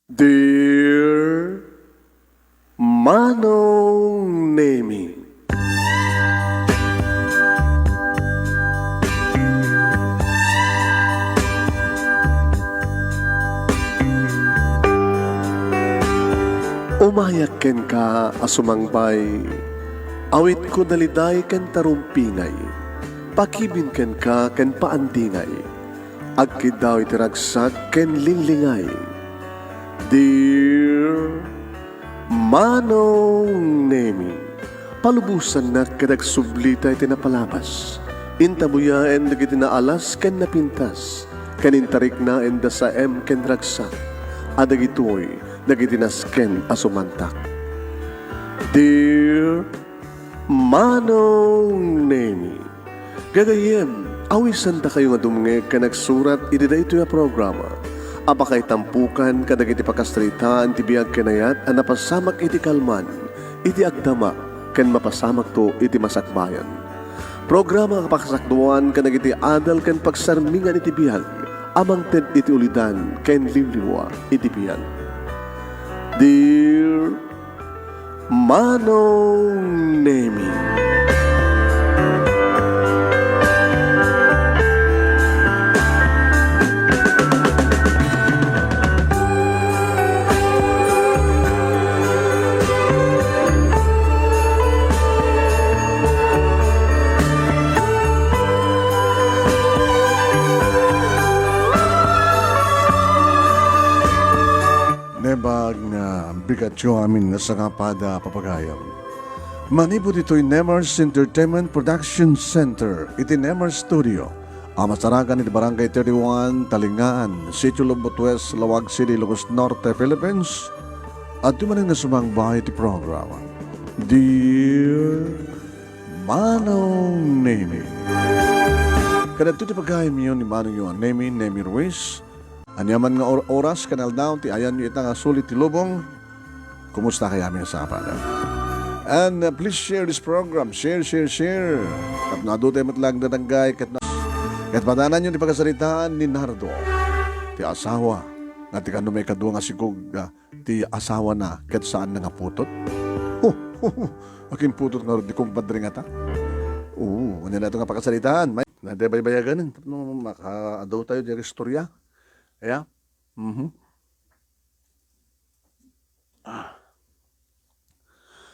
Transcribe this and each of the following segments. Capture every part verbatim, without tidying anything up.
Dear Manong Nemi. Umayak kenka a sumangbay, awitko daliday ken tarumpingay, pakibin kenka ken paandingay, agkiddaw iti ragsak ken linglingay. Dear Manong Nemi, palubosannak ket agsublita iti napalabas. Intabuyaen dagiti naalas ken napintas, ken intariknaenda saem ken ragsak, a dagitoy dagiti nasken a sumantak. Dear Manong Nemi, gagayyem, awisandakayo nga dumngeg ken agsurat iti daytoy a programa a pakaitampokan kadagiti pakasaritaan ti biag ken ayat a napasamak iti kalman, iti agdama, ken mapasamakto iti masakbayan. Programa a pakasakduan kadagiti adal ken pagsarmingan iti biag a mangted iti ulidan ken liwliwa iti biag. Dear Manong Nemi. Naimbag nga bigatyo amin nga sangapada, papagayam. Manipud ditoy Nemers Entertainment Production Center iti Nemers Studio a masarakan iti Barangay thirty-one, Talingaan, Sitio Lombot West, Laoag City, Ilocos Norte, Philippines. Adtoy manen nga sumangbay iti programa, Dear Manong Nemi. Kadagitoy ti pagayamyo ni Manongyo a Nemi, Nemi Ruiz. Ania man nga or-, oras ken aldaw ti ayanyo ita nga suli ti lubong, kumusta kayami nga sapatan? And, uh, please share this program. Share, share, share. Tapno adu tayo met laeng dadanggay ket na-, ket padananyo ti pakasaritaan ni Nardo, ti asawa nga ti kano maikadua nga sikog, ah, ti asawana ket saanna nga putot. Akin putot ngarud ni kumpadre ngata? Oo, ania daytoy nga pakasaritaan? May, na, baybayaganen tapno makaadu tayo diay istorya. Aya? Mhm. Ah.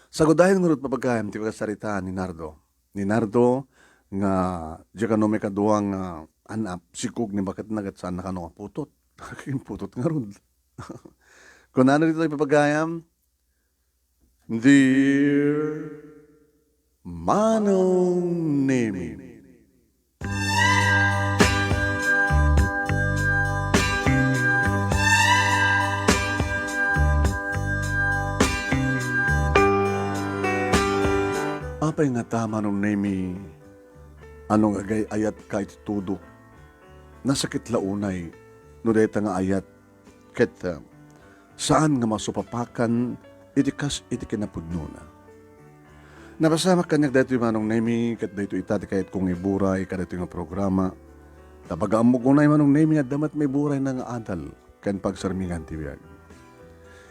Sagudayen ngarud, papagayam, ti pakasaritaan ni Nardo. Ni Nardo nga diay kano maikadua nga anak, sikog ni baketna ket saanna kano nga putot. Akin putot ngarud. Kunana ditoy, papagayam, Dear Manong Nemi. Apay ngata, Manong Nemi, a no agay-ayatka iti tudok, nasakit la unay no dayta nga ayat ket, ah, saan nga masupapakan iti kas iti kinapudnona. Napasamak kaniak daytoy, Manong Nemi, ket daytoy ita ti kayatko nga iburay kadaytoy nga programa. Ta pagaammok unay, Manong Nemi, adda met maiburayna nga adal ken pagsarmingan ti biag.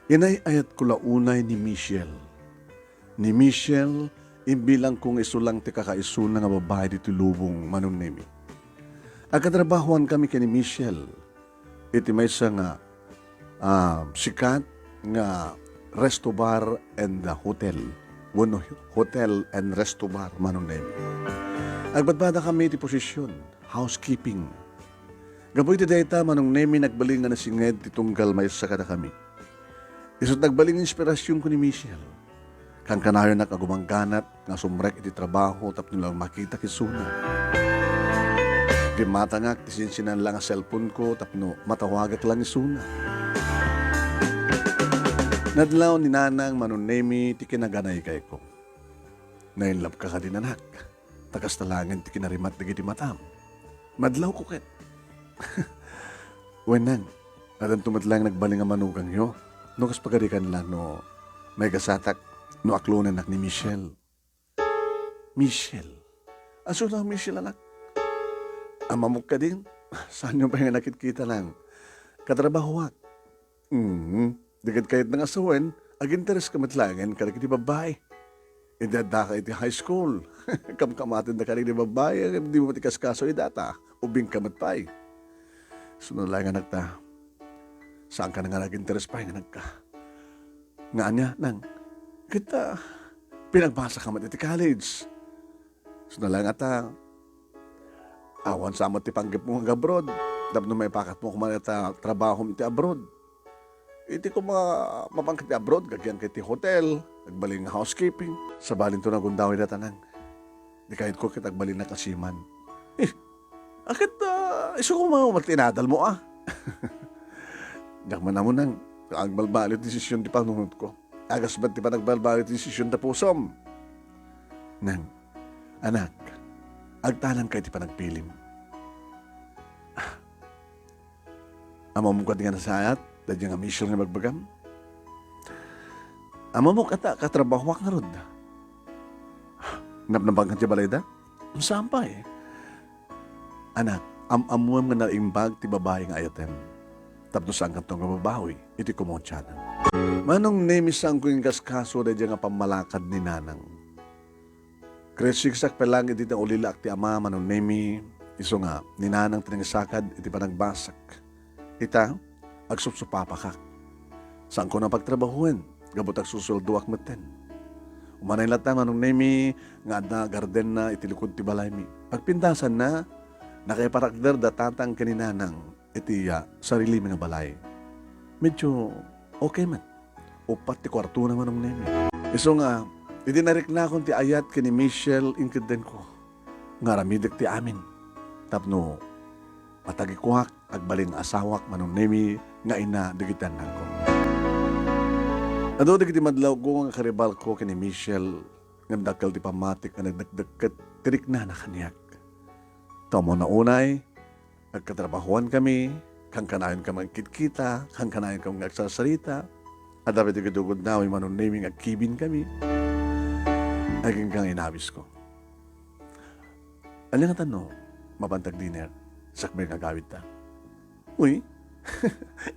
Inay-ayatko la unay ni Michelle. Ni Michelle, imbilangko nga isu lang ti kakaisuna nga babai ditoy lubong, Manong Nemi. Agkatrabahoan kami ken ni Michelle iti maysa nga, ah, sikat nga resto bar and, ah, hotel. Wenno hotel and resto bar, Manong Nemi. Agbadbada kami iti posision, housekeeping. Gapu iti dayta, Manong Nemi, nagbalin nga nasinged ti tunggal maysa kadakami. Isu't nagbalin nga inspirasionko ni Michelle. Kankanayonak a gumangganat nga sumrek iti trabaho tapno lang makitak isuna. Gimmatangak ti sinsinan lang a cellphone-ko tapno matawagak lang isuna. Nadlaw ni Nanang, Manong Nemi, ti kinaganaykayko. Nainlabka kadin, anak? Ta kasta laengen ti kinarimat dagiti matam. Madlawko ket. Wen, Nang, addanto met laeng nagbalin nga manugangyo. No kas pagarikan la no maigasatak no aklonennak ni Michelle. Michelle? Asino a Michelle, anak? Ammok kadin? Saanyo pay nga nakitkita, Nang? Katrabahoak. Mm. Di ket kayatna nga sawen, agintereska met laengen kadagiti babbai. Idi addaka iti high school, kamkamatenda kadagiti babbai, ngem dimo met ikaskaso ita, ubingka met pay. Isu laeng, anakta, saanka nga nag-interes pay nga nagka-, nga ania, nang, ket, ah, pinagbasaka met iti college. Isu laeng, ata, awan sa met ti panggepmo nga ag-abroad, tapno maipakatmo koma ita trabahom iti abroad. Iti koma, mapangka iti abroad, agyanka iti hotel, agbalin nga housekeeping. Sabalinto, nagundaway dayta, nang, di kayatko ket agbalinnak a seaman. Eh, a ket, ah, isu koma met ti inadalmo, a? Diak man ammo, nang, agbalbaliw ti desisyon ti panunotko. Agasat ti panagbalbaliw ti desisyon ta pusom. Nang, anak, agtalangka iti panagpilim. Ammom kadi nga nasayaat daydiay nga Michelle nga ibagbagam? Ammom kadi a katrabahoak ngarud? Napnapangka ti balayda? Saan pay? Anak, am-ammoem nga naimbag ti babai nga ayatem. Tapno saankanto nga mababawi iti kumaudianam. Manong Nemi, saanko inkaskaso daydiay nga pammalakad ni Nanang. Kretsiksak pay laeng idi naulilaak ti ama, Manong Nemi, isu nga ni Nanang ti nangisakad iti panagbasek. Ita, agsupsupapakak. Saanko a pagtrabahoen, gapu ta agsusueldoak metten. Umanay latta, Manong Nemi, nga adda gardenna iti likod ti balaymi. Pagpintasanna, nakaiparakder da tatang ken ni Nanang iti, ah, sarilimi nga balay. Medyo okay met. Uppat ti kuartona, Manong Nemi. Isu nga, idi nariknakon ti ayat ken ni Michelle, inkeddenko nga aramidek ti amin tapno matagikuak, agbalin nga asawak, Manong Nemi, nga ina dagiti annakko. Adu dagiti madlawko nga karibalko ken ni Michelle, ngem dakkel ti pammatik nga nagdakdakket ti riknana kaniak. Ta umuna unay, nagkatrabahoankami, kankanayonkami agkitkita, kankanayonkami nga agsarsarita. Adda pay dagiti gundaway, Manong Nemi, nga agkibinkami. Agingga nga inawisko. Ania ngata no mapanta agdinner sakbay nga agawidta? Uy,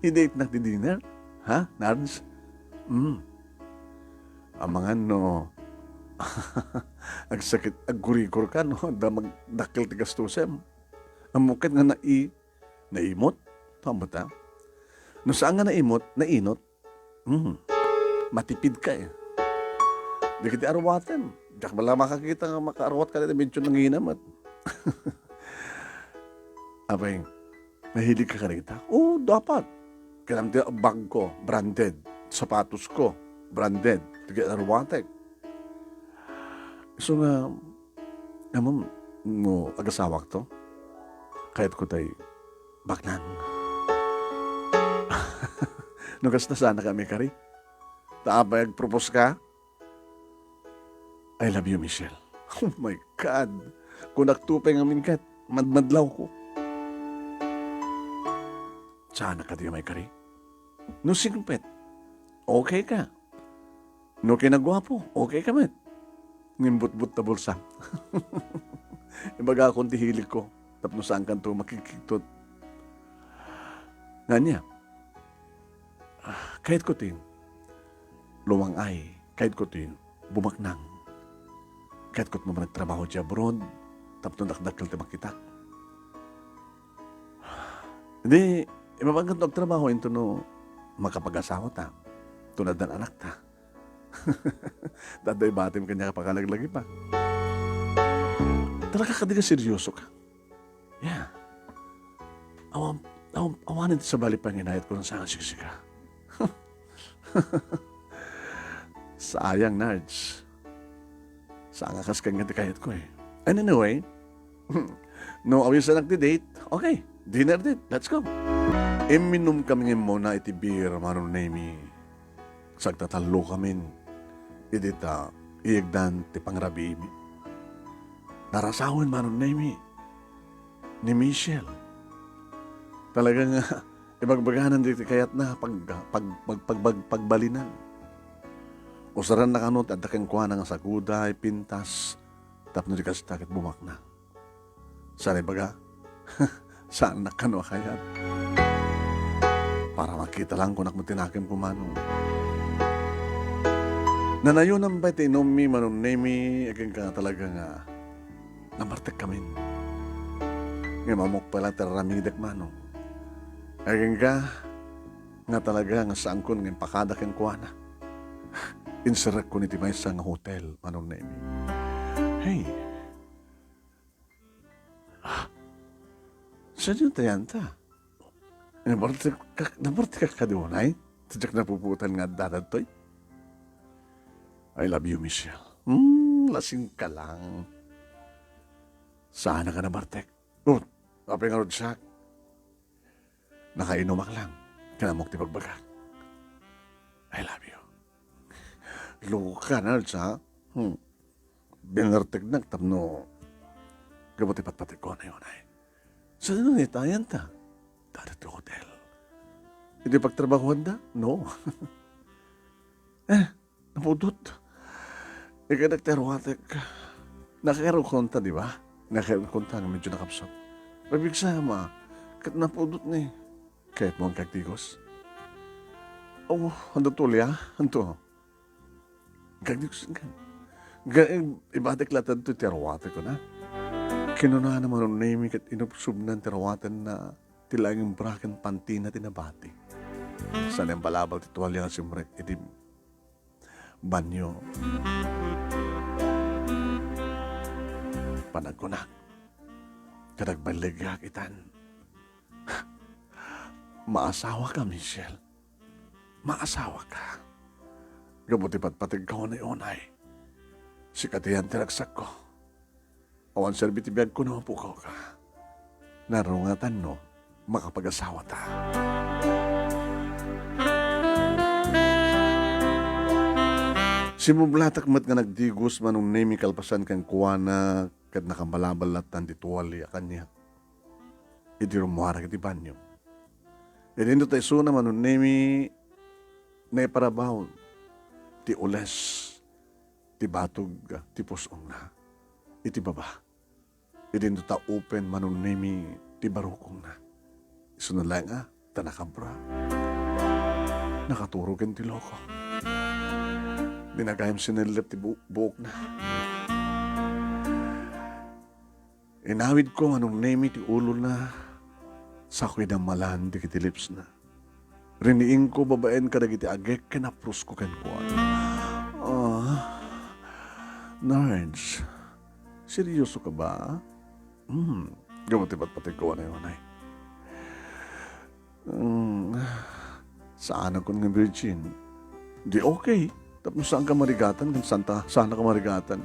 i-date-nak ti dinner? Ha, Nards? Mm. Amangan no agsakit, agkurikor ka no adda magdakkel ti gastusem. Ammok ket nga nai-, naimot? Pammata? No saan nga naimot, nainot. Hmm. Matipid ka eh. Dagiti arwatem. Diak man la makakita nga makaarwat ka dita, medyo nangina met. Apay, mahilig ka kadagita? Oo, dapat. Kailangan ti bag ko, branded. Sapatos ko, branded. Dagiti arwatek. So nga, ammom, no agasawak to, kayatko tay baknang. No kasta, saannak a maikari? Ta apay agpropose ka? I love you, Michelle. Oh my God! Kunakto pay ngamin ket madmadlawko. Saannak kadi a maikari? No singpet, okay ka. No kinaguapo, okay ka met. Ngem butbut ta bulsa. Ibagakon ti hiligko, tapno saankanto makigkigtot. Ngania? Ah, kayatko ti lumang-ay, kayatko ti bumaknang. Kayatko ti managtrabaho ti abroad, tapno dakdakkel ti makitak. Di, imabaga ti agtrabaho intono makapagasawa ta. Tono addan anakta. Dadda ibatim kaniak a pakalaglagipa. Talaga kadi nga seryoso ka? Yeah. Awan, awan, awanen ti sabali panginayat ko nga saan a siksika. Sayang, Nards. Saan nga kas kaniak ti kayatko eh. And anyway, no awisanak ti date, okay, dinner date, let's go. Imminumkami nga immuna iti beer, Manong Nemi. Sagtatallokamin idi ta iyegdan ti pangrabiimi. Narasawen, Manong Nemi, ni Michelle. Talaga nga, ibagbaganan dagiti kayatna pag-, pag-, pag-, pag-, pag-, pagbalinan. Usaranna kano ti adda kenkuana nga saguday, pintas, tapno di kasta ket bumaknang. Saan ibaga? Saannak kano a kayat. Para makita laeng kunak met ti nakemko, Manong. Nanayonan pay ti inummi, Manong Nemy, agingga nga talaga nga namartekkamin. Ngem ammok pay laeng ti aramidek, Manong. Agingga nga talaga nga saanko nga impakada kenkuana. Inserekko iti maysa nga hotel, Manong Nemy. Hey. Ah, sadino ti ayanna? Nabartek ka, nabartek ka kadi unay? Ti diak napupuotan nga adda daytoy. I love you, Michelle. Hmm, lasingka lang. Saan ka nabartek? Oh, apay ngarud siak? Nakainumak lang. Ken ammok ti bagbagak. I love you. Loka, Nards, ha? Hmm. Binerteknak tapno gapu ti patpategko unay-unay. Sadino ti ayanna? Dayta ti hotel. Iti pagtrabahuanda? No. Eh, napudot. Ikkanak ti aruatek. Nakairukon ta, di ba? Nakairukon ta nga medyo nakapsut. Pabigsa, ma. Ket napudot ni. Kayatmo nga agdigos? Oh, ando tulia? Anto? Gagdigos, gan. Ga-, ibatek latta ti aruatek, kuna. Kinunana Manong Nemy ket inubsobnan ti aruatenna ti laeng bra ken pantina ti nabati. Saan imbalabal ti tualia nga simrek iti banyo. Panagkunak. Ket agballigak itan. Maasawaka, Michelle. Maasawaka. Gapu ti patpategka unay-unay. Sika ti ayan ti ragsakko. Awan serbi ti biagko no mapukawka. Narungatan no makapag-asawata. Simmublatak met nga nagdigos Manong Nemy kalpasan kenkuana ket nakabalabal lattan ti tualia kaniak idi rummuarak iti banyo. Idinto ta isuna Manong Nemy naiparabaw ti ules ti batog ti pus-ongna iti baba. Idinto ta open Manong Nemy ti barukongna. Isuna laeng a ta nakabra. Nakaturo ken ti loko. Dinagayam sinellep ti bu-, buokna. Inawidko Manong Nemy ti ulona, sako idammalan dagiti lipsna. Riniingko babaen kadagiti agek ken aprusko kenkuana. Ah, Nards, seryoso ka ba? Hmm, gapu ti patpategko unay-unay. Hmm, saanakon nga virgin. Di okay. Tapno saanka marigatan, ken saanta, saanaka marigatan.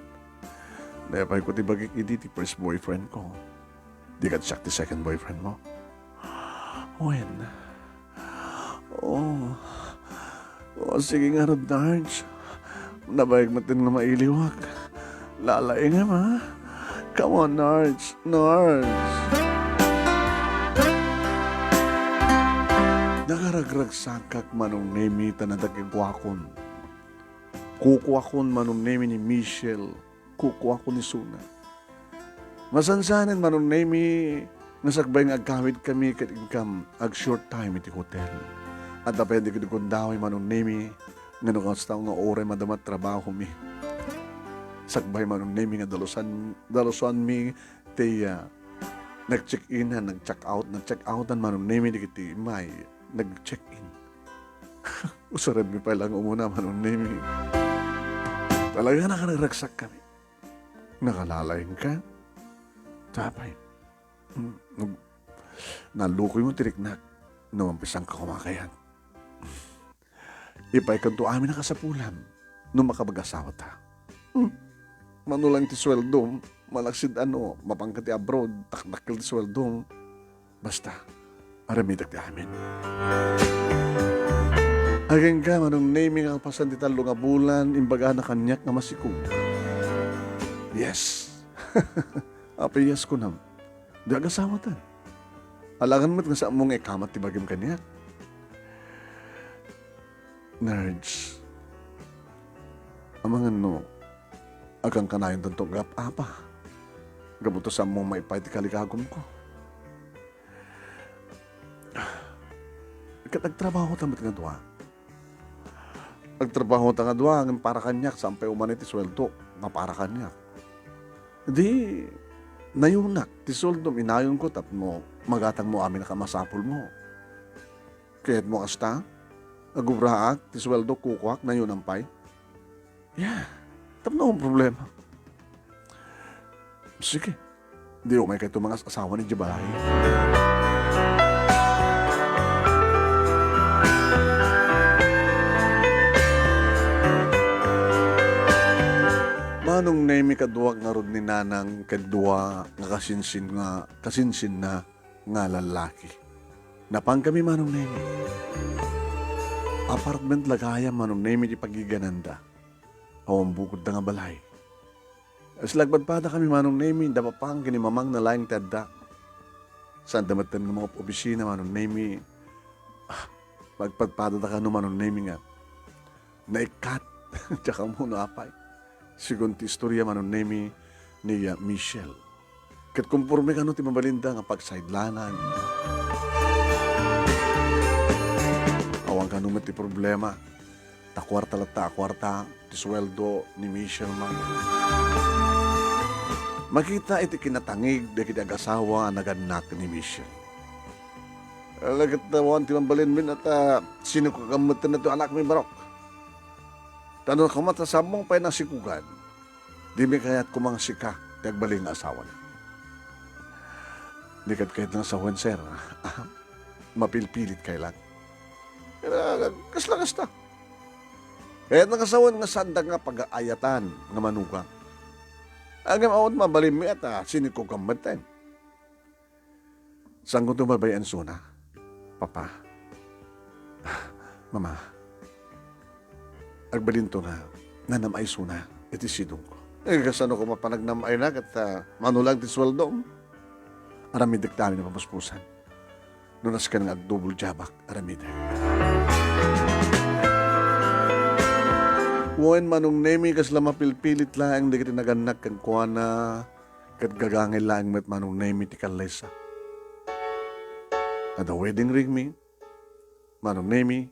Naipayko ti bagik idi ti first boyfriend ko. Di ket siak ti second boyfriend mo? Wen. Oh. Oh, sige ngarud, Nards. Nabayag met nga mailiwak. Lalaingem, ha? Come on, Nards. Nards. Nakaragragsakak Manong Nemy ta nadagikuakon. Kukuakon Manong Nemy ni Michelle. Kukuakon isuna. Masansanen Manong Nemy nga sakbay nga agkawidkami ket inkam ag-short time iti hotel. Adda pay dagiti gundaway Manong Nemy nga no kasta nga uray madama trabahomi. Sakbay Manong Nemy nga dalusan, dalusanmi ti, ah, nag-check-inan, nag-check out, nag-check outan Manong Nemy dagiti immay nag-check-in. Usarenmi pay lang umuna Manong Nemy. Talaga nakaragsakkami. Nakalalaingka? Sapay. Mm, nag-, nalukoymo ti riknak no mampisanka kumakayat. Ipaykanto amin a kasapulam no makapag-asawata. Hmm. Mano lang ti sueldom, malaksid ano, mapanka ti abroad, takdakkel ti sueldom. Basta, aramidek ti amin. Agingga, Manong Nemy, nga kalpasan ti tallo nga bulan, imbagana kaniak nga masikog. Yes. Apay yes kunam. Di agasawatan. Alangan met nga saanmo nga ikamat ti bagim kaniak. Nerds. Amangan no, agkankanayon tanto gap-apa. Gapu ta saanmo maipaay ti kaligagumko. Ket agtrabahota met nga dua. Agtrabahota nga dua, ngem para kaniak, saan pay umani ti sueldo nga para kaniak. Di, nayunak ti sueldom, inayonko tapno magatangmo amin a kamasapulmo. Kayatmo kasta? Agubraak, ti sueldo kukuak, nayonam pay? Yeah, tapno awan problema. Sige, di umaykayto mangas-asawa idiay balay. Manong Nemi, kaduak ngarud ni Nanang ket dua nga kasinsin nga, kasinsinna nga lallaki. Napankami, Manong Nemi. Apartment la gayam, Manong Nemi, ti pagigananda. Awan bukodda nga balay. Kasla agpadpadakami, Manong Nemi, da Papang ken ni Mamang na laeng ti adda. Saanda metten nga mangop-opisina, Manong Nemi. Ah, agpadpadada kano, Manong Nemi, nga naikkat. Diak ammo no apay. Segun ti istoria, Manong Nemi, ni, ah, Michelle. Ket komporme kano ti mabalinda nga pagsaydlanan. Awan kano met ti problema. Ta kuarta latta a kuarta ti sueldo ni Michelle man. Makita iti kinatangig dagiti agasawa a nagannak ni Michelle. Ala, ket awan ti mabalinmi, ta sinikugan metten daytoy anakmi, Barok. Ta no koma ta sammong pay nasikugan, dimi kayat koma nga sika ti agbalin nga asawana. Di ket kayat nga sawen, sir. Mapilpilit kay lang. Kaya, kasla kasta. Kayat nga sawen nga saanda nga pagaayatan nga manugang. Ngem awan mabalinmi ta sinikugan metten. Saanko to baybay-an isuna, Papa. Mama, agbalinto nga nanam-ay isuna iti sidongko. Eh, kasano koma panagnam-ayna ket, ah, mano lang ti sueldom? Aramidek ta amin a papuspusan. No nasken nga agdubol diabak, aramidek. Wen, Manong Nemi, kasla mapilpilit laeng dagiti nagannak kenkuana. Ket gagangay laeng met, Manong Nemi, ti kallaysa. Adda wedding ring mi, Manong Nemi,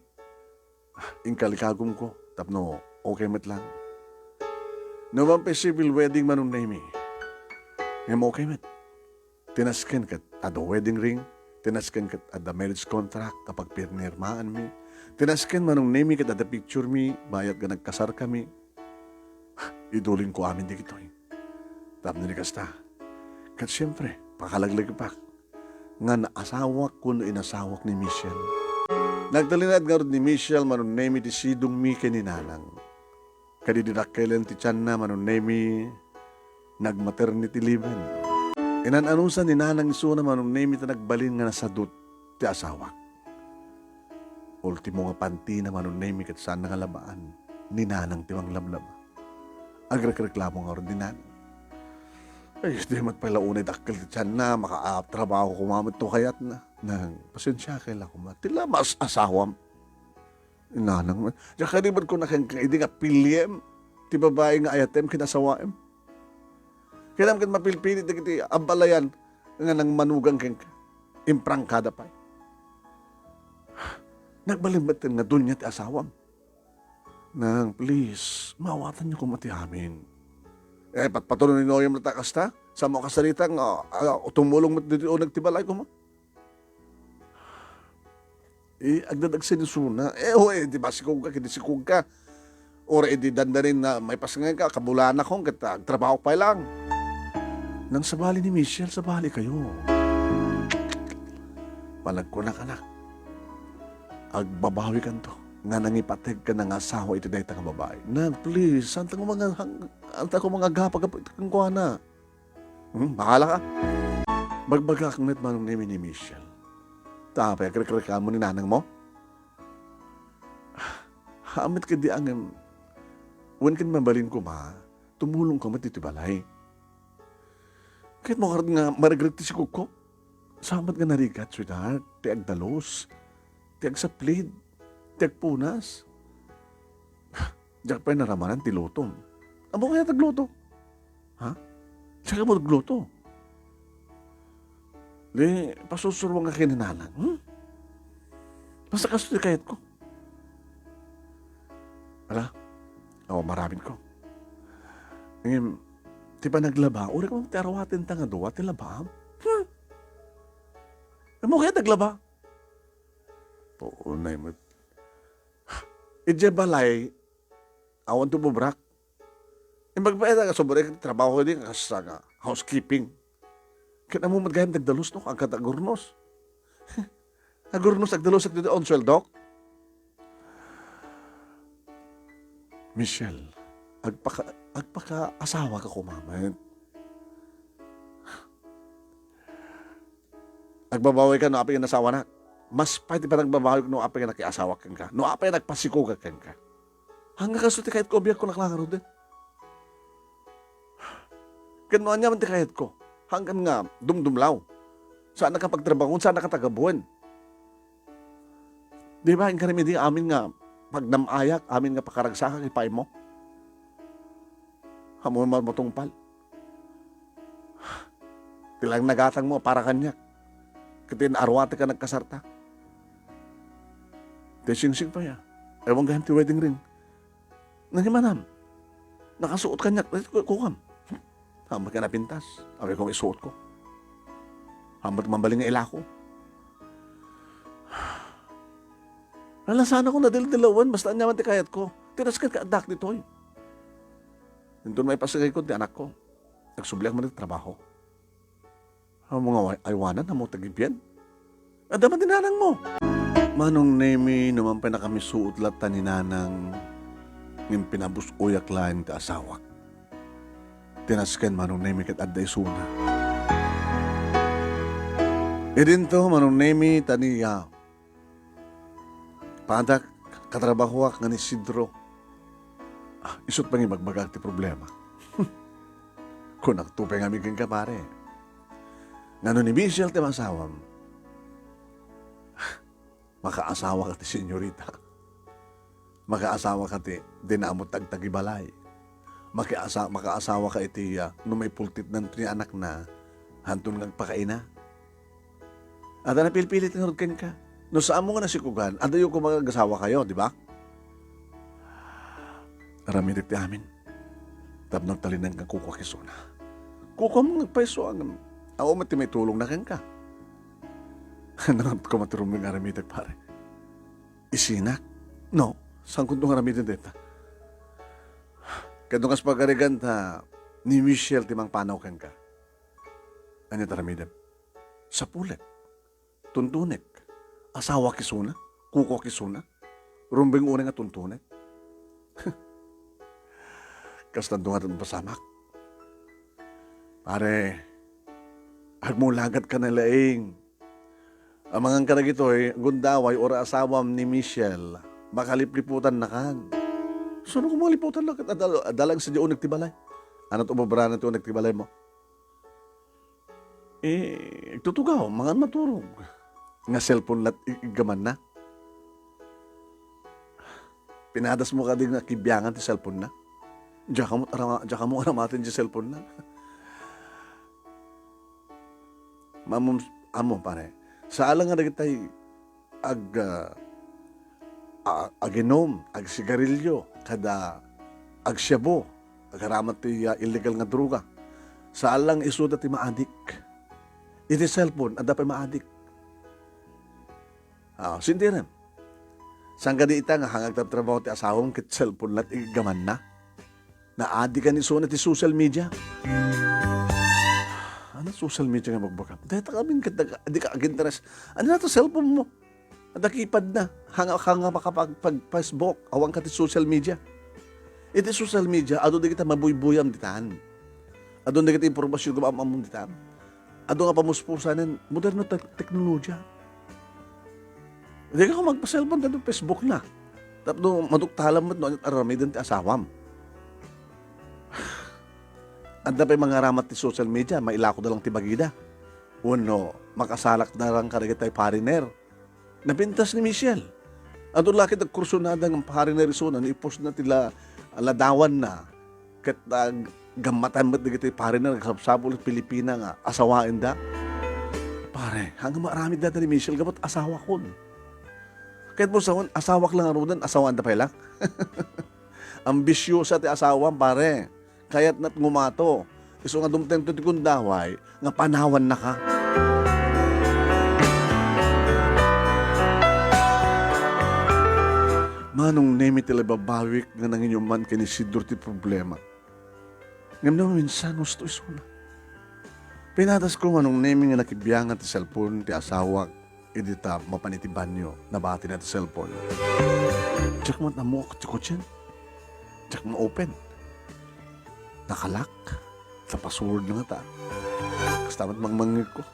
inkalikagumko tapno okay met lang. No man pay civil wedding, Manong Nemi, ngem okay met. Ti nasken ket adda wedding ring, ti nasken ket adda marriage contract a pagpirmirmaanmi. Ti nasken, Manong Nemi, ket adda picture mi bayat nga nagkasarkami. Idulinko amin dagitoy. Tapno di kasta, ket siempre, pakalaglagipak nga naasawak wenno inasawak ni Michelle. Nagtalinaed ngarud ni Michelle, Manong Nemi, ti sidongmi ken ni Nanang. Ket idi dakkelen ti tianna, Manong Nemi, nag-maternity leave-en. Inan-anusan ni Nanang isuna, Manong Nemi, ta nagbalin nga nasadut ti asawak. Ultimo nga pantina, Manong Nemi, ket saanna nga labaan ni Nanang ti manglablaba. Agrekreklamo ngarud ni Nanang. Ay, di met pay la unay dakkel ti tianna, makatrabaho koma met to kayatna. Nang, pasensiakay la koma. Ti la mas asawam. Nanang, diak kadi met kuna kenka idi nga piliem ti babai nga ayatem ken asawaem. Kayatmo ket mapilpilit dagiti abalayan nga nangmanugang kenka. Imprangkada pay. Nagbalin metten nga dunia ti asawam. Nang, please, maawatanyo koma ti amin. Eh, patpatuloy ni Noyem ta kasta? Saanmo a kasarita nga, ah, tumulong met ditoy uneg ti balay koma? Eh, agdadagsen isuna. Eh, o, eh, di ba sikogka, ket di sikogka. Uray idi dandanin na maipasengenka, kabulanakon, ket agtrabaho pay lang. Nang, sabali ni Michelle, sabali kayo. Panagkunak, anak, agbabawikanto nga nangipategka nga asawa iti dayta nga babai. Nang, please, saantak nga mangahang-, saantak nga mangagapa-gapa kenkuana. Hmm, bahala ka. Bagbagak met, Manong Nemi, ni Michelle. Ta apay, agrekreklamo ni nanangmo? Haan met kadi, ngem wen ket mabalin koma, tumulongka met iti balay. Kayatmo ngarud nga marigreg ti sikogko? Saan met nga narigat, sweetheart, ti agdalus, ti agsaplid, ti agpunas. Diak pay naramanan ti lutom. Ammom kayat agluto? Ha? Sika mo agluto? Di, pasursuruan ka ken ni Nanang, hmm? Basta kasto ti kayatko. Ala, awan maramidko. Ngem, ti panaglaba, uray koma ti aruatenta nga dua ti labaam. Hmm. Ammo kayat aglaba? Puonay met. Idiay balay, awan ti umubrak. Imbag pay nga subra iti trabaho di nga kas nga housekeeping. Ket ammo met gayam ti agdalus, no? Agkat agurnos. Agurnos, agdalus, agdalus, on sueldok. Michelle, agpaka-, agpakaasawaka koma met. Agbabawika no apay nga nasawanak. Mas pay ti panagbabawik no apay nga nakiasawak kenka. No apay nga nagpasikogak kenka. Haan nga kasto ti kayatko, biagko, naklangaruden. Ket no ania man ti kayatko, haan nga dumdumlaw. Saannak a pagtrabahoen, saannak a tagabuen. Di ba, inkarem idi amin nga pagnam-ayak, amin nga pakaragsakak, ipaaymo? Ammom a matungpal. Ti laeng nagatangmo a para kaniak. Ket ti naaruatek a nagkasarta. Ti singsing pay, a. Awan gayam ti wedding ring. Nangimanam. Nakasuot kaniak. Ku-, kukam. Haan met nga napintas. Awan kong isuotko. Haan met mambalin nga ilako. Nalasanakon a dildilawen, basta ania man ti kayatko. Ti nasken nga addak ditoy. Inton maipasagayko ti anakko, agsubliak met ti trabaho. Ammo nga way-, aywanan, ammo ti agbibiag. Adda man ti nanangmo. Manong Nemi, numan pay nakamisuot latta ni Nanang, ngem pinabus-oyak laeng ti asawak. Ti nasken, Manong Nemi, ket adda isuna. Idinto, Manong Nemi, taniya. Padak, katrabahoak nga ni Isidro. Ah, isut' pangibagbagak ti problema. Kunakto pay ngamin kenka, pare. Ngano ni Michelle ti maasawam? Makaasawaka ti senyorita. Makaasawaka ti, ti naammo ti agtagibalay. Makiasa-, makaasawaka iti, ah, no maipultitnan ti anakna, hanton nga agpakaina. Adda napilpilit ngarud kenka. No saanmo nga nasikogan, adayo koma nga agasawakayo, di ba? Aramidek ti amin. Tapno agtalinaenka, kukuak isuna. Kukuam nga agpayso, ngem awan met ti maitulongna kenka. Nangan koma ti rumbeng nga aramidek, pare. Isinak? No, saanko nga aramiden dayta? Ket no kas pagarigan ta ni Michelle ti mangpanaw kenka, ania ti aramidem? Sapulek. Tuntunek. Asawak isuna? Kukuak isuna? Rumbeng unay nga tuntunek? Kastanto nga ti mapasamak. Pare, agmulagat ka na laeng. Amangan ka dagitoy, gundaway, uray asawam ni Michelle. Makalipliputannakan. Sino ko makaliputan na? Ket adal-, adalag sa di unek ti balay. Ano ti umabranan ti unek ti balay mo? Eh, agtutugaw, mangan maturog. Nga cellphone lat ig-, iggamanna. Pinadasmo kadi nga kibiangan ti cellphone na. Diak kamo arama-, diak kamo aramaten ti cellphone na. Mamum-, amo, pare. Saan lang nga dagitay ag-, ah, a-, aginom, agsigarilyo, kada agsiabo, agaramat ti, ah, illegal nga droga. Saan lang isuda ti maadik. Iti cellphone, adda pay maadik. Ah, sindiren. Saan kadi ita nga hangag ti trabaho ti asawam ket cellphone lat iggamanna? Naadikan isuna ti social media. Ano social media nga bagbagam? Dayta kami ket nag-, di ka aginteres. Ano na to cellphone mo? Adda keypad na. Hanga, hanga makapag-, pag-, Facebook. Awan ka ti social media. Iti social media, adu dagiti mabuybuyam ditan. Adu dagiti impormasyon nga am-ammom ditan. Adu nga pamuspusanen, moderno te-, teknolohiya. Di ka magpa-cellphone, dadu Facebook na. Tapno maduktalam met no, aramiden ti asawam. Adda pay mangaramat ti social media, mailako da lang ti bagida. Wenno, makasalak da lang kadagitay foreigner. Napintas ni Michelle. Adu la ket agkursunada nga foreigner isuna, ni ipostna ti la-, ladawanna. Ket, ah, gammatan met dagiti foreigner, agsapsapul iti Pilipina nga asawaenda. Pare, hanggang maaramid data ni Michelle, gapu ta asawakon. Kayatmo sawen, asawak la ngaruden, asawaanda pay la? Ambisiosa ti asawam, pare. Kayatna ti ngumato. Isu nga dumtengto ti gundaway nga panawannaka. Manong Nemi ti la ibabawik nga nanginyuman ken Isidro ti problema. Ngem no minsan, husto isuna. Pinatasko, Manong Nemi, nga nakibiangan ti cellphone ti asawak idi ta mapan iti banio, nabatina ti cellphone. Diak met ammo ti kutsen. Diak ma-open. Nakalock. Ta password na ngata. Kasta met mangmangngegko.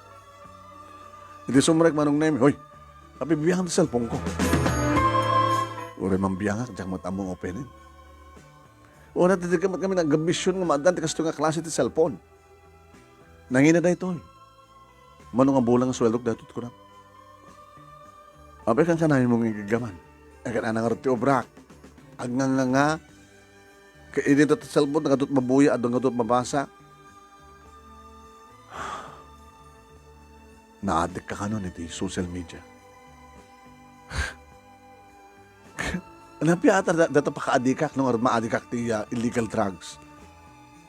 Idi sumrek, Manong Nemi, "Hoy! Apibiangan ti cellphone ko." Uray mambiangak, diak met ammo nga openen. Una, ti dika met ngamin agambisyon nga maaddaan ti kastoy nga klase ti cellphone. Nangina daytoy. Mano nga bulan nga sueldok daytoy ti kunak. Apay, kankanayon mo nga igiggaman. Ay, kan-ana ngarud ti obrak. Agnganganga. Ket idi ta cellphone, nagadu't mabuya, adu nagadu't mabasa. Naaddekka kanon iti social media. Napia ata da-, data pakaadikak, no, ngarud maadikak ti, ah, illegal drugs.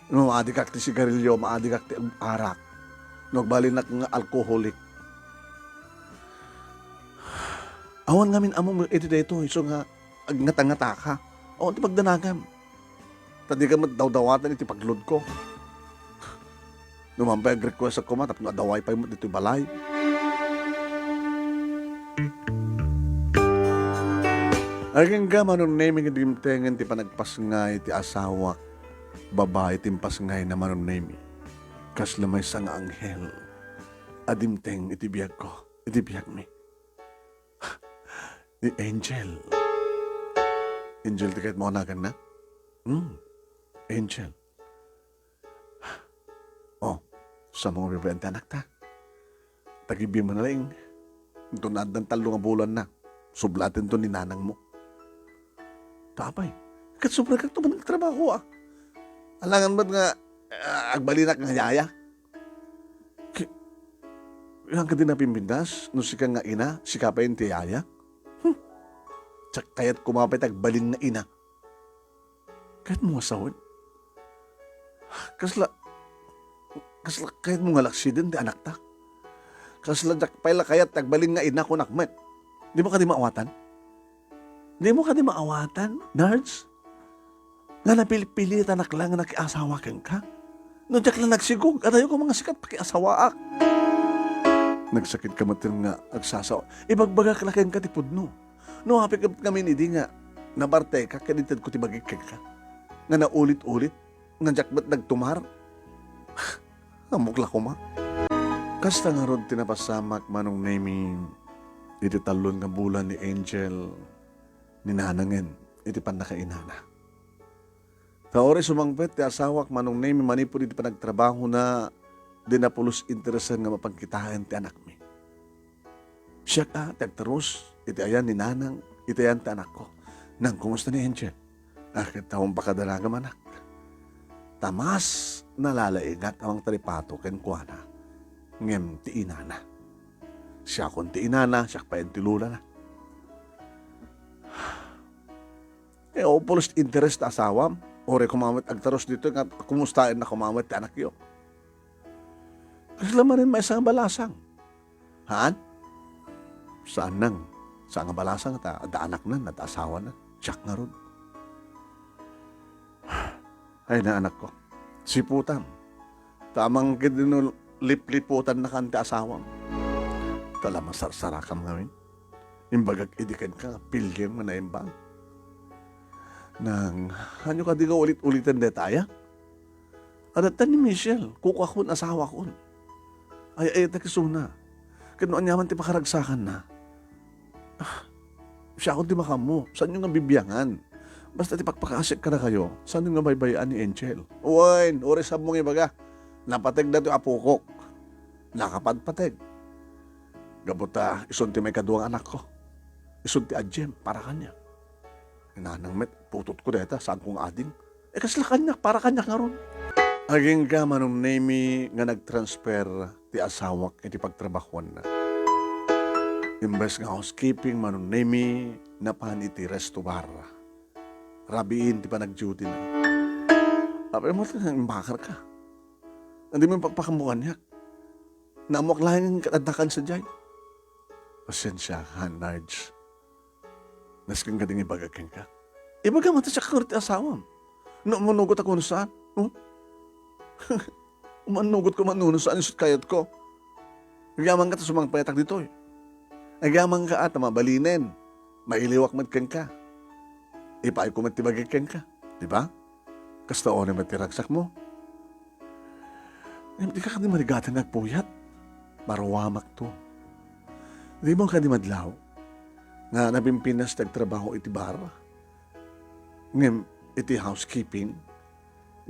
No, maadikak ti sigarilyo, maadikak ti arak. No, agbalinak nga alcoholic. Awan ngamin ammom iti daytoy, isu nga agngatangataka. Awan ti pagdanagam. Ta dika met dawdawatan iti pagloadko. No man pay agrequest koma tapno adaway pay met ditoy balay. Agingga, Manong Nemi, nga dimtengen ti panagpasngay ti asawak. Babai ti impasngayna, Manong Nemi. Kasla maysa nga anghel a dimteng iti biagko, iti biagmi. Ni Angel. Angel ti kayatmo a naganna? Hmm. Angel. Oh, sa mga babaen ti anakta. Tagibianmo na laeng. Inton addan tallo nga bulanna, sublatenton ni nanangmo. Apay, ket sumrekakto man agtrabaho, ah. Alangan met nga, ah, agbalinak nga yaya. Ki-, yan ka din napimbindas, no sika nga ina, sika pay ti yaya? Hmm. Diak kayat koma pay ti agbalin nga ina. Kayatmo nga sawen? Kasla, kasla kayatmo nga laksiden ti anakta? Kasla diak pay la kayat ti agbalin nga ina, kunak met. Dimo kadi maawatan? Dimo kadi maawatan, Nards? Nga napilpilitanak la nga nakiasawa kenka? No diak la nagsigug, adayo koma nga sika pakiasawaak. Nagsakit ka met nga agsasawa. Ibagbagak la kenka ti pudno. No apay ket ngamin idi nga nabarteka ket intedko ti bagik kenka, nga naulit-ulit, nga diak met nagtumar. Ammok la koma. Kasta ngarud ti napasamak, Manong Nemi, iti tallo nga bulan ni Angel, ni nanangen iti pannakainana. Ta uray sumangpet ti asawak, Manong Nemi, manipud iti panagtrabahona, di na pulos interesen nga mapagkitaen ti anakmi. Siak a ti agtarus iti ayan ni nanang, iti ayan ti anakko. Nang, kumusta ni Angel? A, ket awan pakadanagam, anak. Ta mas nalalaingak a mangtaripato kenkuana, ngem ti inana. Siakon ti inana, siak pay ti lolana. Eh, o, pulos ti interes ta asawam. Uray koma met agtarus ditoy nga kumustaenna koma met ti anakyo. Kasla manen maysa nga balasang. Haan? Saan nang, saan nga balasang ta adda anaknan, adda asawanan. Diak ngarud. Ay na, anakko. Siputam. Ta amangan ketdi no lipliputannakan ti asawam. Ta la masarsarakam ngamin. Imbagak idi kenka nga piliem nga naimbag. Nang, ania kadi nga ulit-uliten dayta aya? Adatta ni Michelle, kukuakon, asawakon. Ay-ayatek isuna. Ket no aniaman ti pakaragsakanna, ah, siakon ti makaammo. Saanyo nga bibiangan. Basta ti pakpakasik kadakayo, saanyo nga baybay-an ni Angel. Wen, uray saanmo nga ibaga, napateg datoy apokok. Nakapadpateg. Gapu ta isun ti maikadua nga anakko. Isun ti adiem para kaniak. Nanang met, putotko dayta, saanko nga ading. Eh, kasla kaniak, para kaniak ngarud. Agingga, Manong Nemi, nga nagtransfer ti asawak iti pagtrabahuanna. Imbes nga housekeeping, Manong Nemi, napan iti resto bar. Rabiin ti panagduty na. Apay mo nga imbakarka? Andi mo pakpakamuanyak. Naammoak laeng ket addakan sadiay. Pasensia, han, Narge. Nasken kadi nga ibagak kenka? Ibagam a ta siak ngarud ti asawam. No, manugot ako no saan? Hmm? Manugot ko man no saan isut kayatko. Agyamanka ta sumangpetak ditoy. Agyamanka a ta mabalinen. Mailiwak met kenka. Ipaayko met ti bagik kenka. Di ba? Kasta unay met ti ragsakmo. Ngem dika kadi marigatan nga agpuyat. Maruamakto. Di mo kadi madlaw nga napimpinas ti agtrabaho iti bar? Ngem iti housekeeping,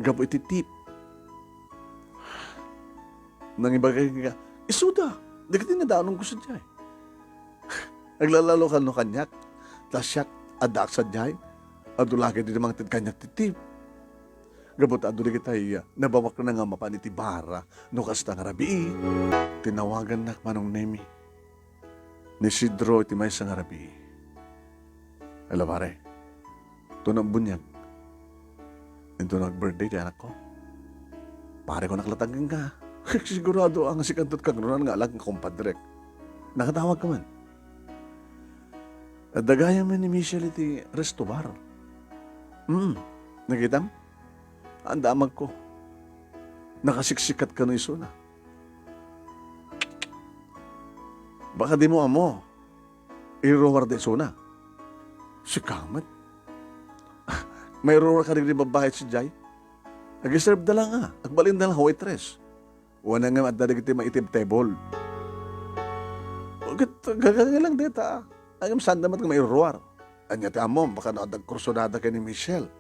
gapu iti tip. Nangibagak nga, "Isuda, dagiti nadanonko sadiay." Aglalalo kano kaniak, ta siak, addaak sadiay, adu la ketdi mangted kaniak ti tip. Gapu ta adu dagitay, ah, nabamakna nga mapan iti bar, no kasta nga rabii. Tinawagannak Manong Nemi. Ni Isidro iti maysa nga rabii. "Hello, pare. Ito na bunyag. Ito na birthday ti anakko. Pare ko naklatag kenka. Sigurado ang sikantot kagrunan nga alag nga kumpadrek. Nakatawagka man. Adda gayam ni Michelle iti resto bar. Hmm, nakitam? Andamagko. Nakasiksikat kano isuna." Baka di mo ammo, iruar da isuna. Sika met. Mairuar ka dagiti babbai sadiay. Ag-serve da lang, ah. Agbalin da lang waitress. Wen nga adda dagiti maitib table. Ket gagaga lang deta, ah. Ngem saan da met nga mairuar. Ania ti ammom, baka no adda kursunada ken ni Michelle.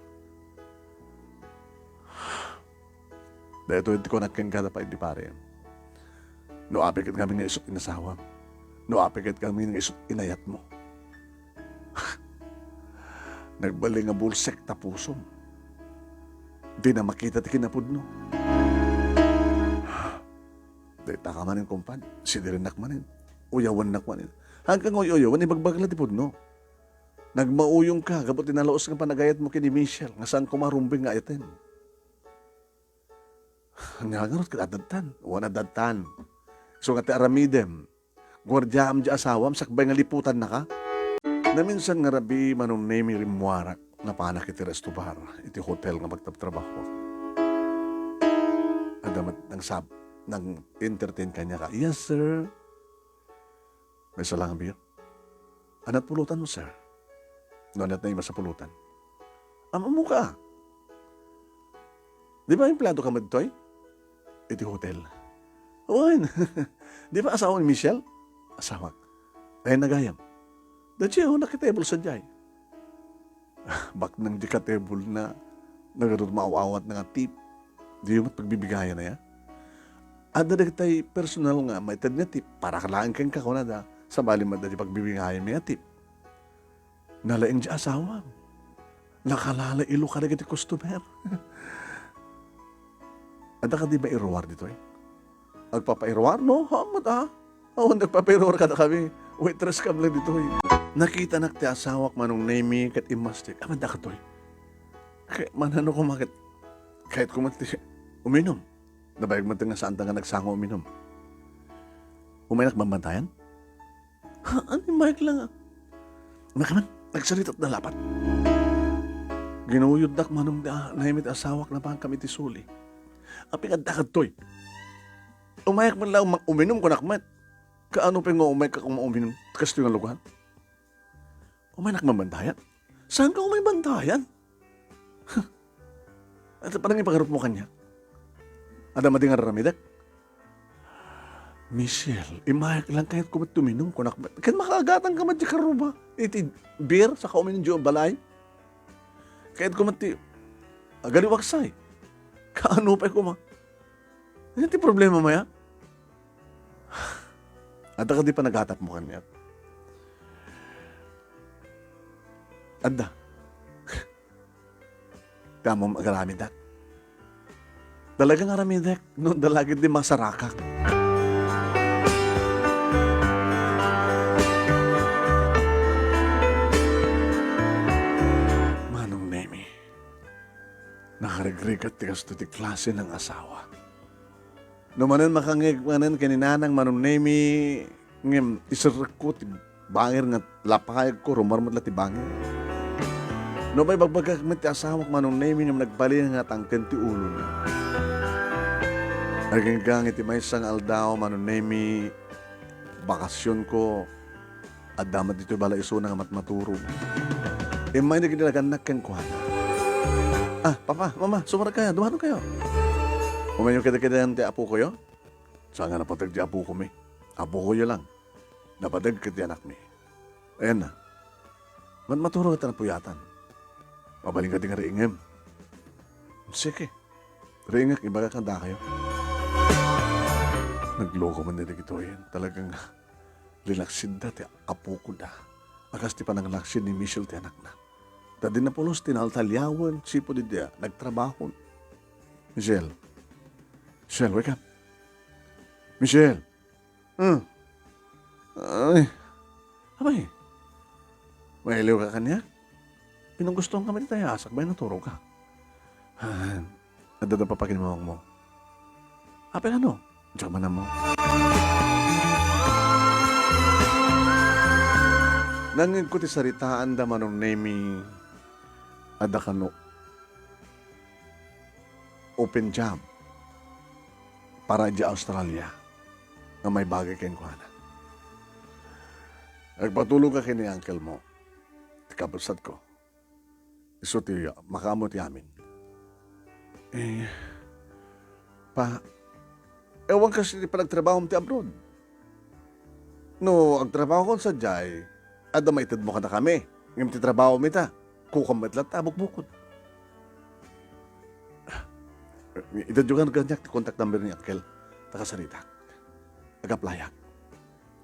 Daytoy ti kunak kenka, pay, di pare. No apay ket ngamin nga isut inasawam. No apay ket ngamin nga isut inayatmo. Nagbalin nga bulsek ta pusom. Dina makita ti kinapudno. Dayta ka manen, kumpad. Sidirennak manen. Uyawennak manen. Haanka nga uy-uyawen, ibagbagla ti pudno. Nagmauyongka gapu ti nalaus nga panagayatmo ken ni Michelle nga saanko marumbeng nga ayaten. Ania ngarud ket adda ditan? Wen, adda ditan. Isu nga ti aramidem, guardiaam ti asawam sakbay nga liputannaka. Naminsan nga rabii, Manong Nemi, rimmuarak. Napanak iti resto bar, iti hotel nga pagtabtrabahoak. Adda met nangsab-, nang-entertain kaniaka. "Yes, sir." "Maysa lang a beer." "Ania't pulutanmo, sir?" "No ania't naima sa pulutan." "Am-, ammoka. Di ba empleado ka ditoy?" "Iti hotel." "Wen. Di ba asawa ni Michelle?" "Asawak." "Ay, nagayam. Daydiay, oh, nakitable sadiay." Baknang di ka table na, nagarumaw-awat na nga tip. Diyo met pagbibigayan aya? Adda dagitay personal nga maited nga tip, para ka laeng kenka, kunada. Sabali met dagiti pagbibigayan nga tip. Nalaing ti asawam. Nakalala ilo kadagiti customer. Adda kadi mairuar ditoy? Agpapairuar, no? Haan met, ah. Awan nagpapairuar kadakami. Waitress ka lang ditoy. Nakitanak ti asawak, Manong Nemi, ket immastik. Aman da katoy. Kay, manano ko, maket, kayat ko met ti uminom. Nabayag met nga saan ta nga nagsango uminom. Umaynak bambantayan? Ha, ano yung mic lang, ah? Makaman, nagsarita't nalapat. Ginuyoddak manen ti, ah, Nemi ti asawak, napankami ti suli. Apay nga adda katoy? Umayak man lang, ma-, uminom, kunak met. Kaano pay nga umayak ka kung mauminom? Kastoy nga lugar. Umaynak man bantayan? Saan ka umay bantayan? Ata pa nang ipangarupmo kanya? Adda madi nga raramidek? Michelle, imayak lang kayat ko met tuminom, kunak met. Ken makaagatan ka met di karuba. Iti beer, saka uminom di balay. Kayat ko met ti agaliwagsay. Kaano pay kuma? Ano ti problema maya? Adda ka di panagatapmo kaniak? Adda. Ti ammom agaramidek. Talagang aramidek, no, dalagid di masarakak. Nakarigrigat ti kastoy ti klase nga asawa. No manen makangngeg manen ken ni Nanang Manong Nemi, ngem iserrekko ti bangir nga lapayagko, rumar met la ti bangir. Nupay bagbagak met ti asawak Manong Nemi ngem nagbalin nga natangken ti ulona. Agingga iti maysa nga aldaw, Manong Nemi, bakasionko, adda met ditoy balaisona nga matmaturog. Immay ni kinalagannak kenkuana. "Ah, Papa, Mama, sumaragkayo, dumanonkayo." "Umayo kadakuada ti apokoyo?" "Saan nga napateg ti apokomi? Apokoyo lang. Napateg ket ti anakmi." "Ayanna. Matmaturog ta napuyatan. Mabalin kadi nga riingem?" "Sige. Riingek, ibagak kadakayo." Nagloko man dagitoy. Talagang linaksidda ti apokoda a kas ti pananglaksid ni Michelle ti anakna. Ta di napulos ti naltaliawen sipud idi nagtrabaho. "Michelle. Michelle, wake up. Michelle." "Hmm. Ay. Apay, mailiwka kaniak? Pinunggustoanka met iti tayasak, bay, naturogka." "Ah, adda da papakinamawangmo." "Apay, ano? Diak man ammo." Nangngegko ti saritaanda Manong Nemi, adda kano open job para idiay Australia nga maibagay kenkuana. Agpatulongka ken ni uncle mo, ti kabsatko. Isu ti makaammo ti amin. Eh, pa, awan kas iti panagtrabahom ti abroad. No agtrabahokon sadiay, adda maitedmo kadakami. Ngem ti trabahom ita, kukam met latta a bukbukod. Itedyo kaniak ti contact number ni Uncle. Ta kasaritak. Agaplayak.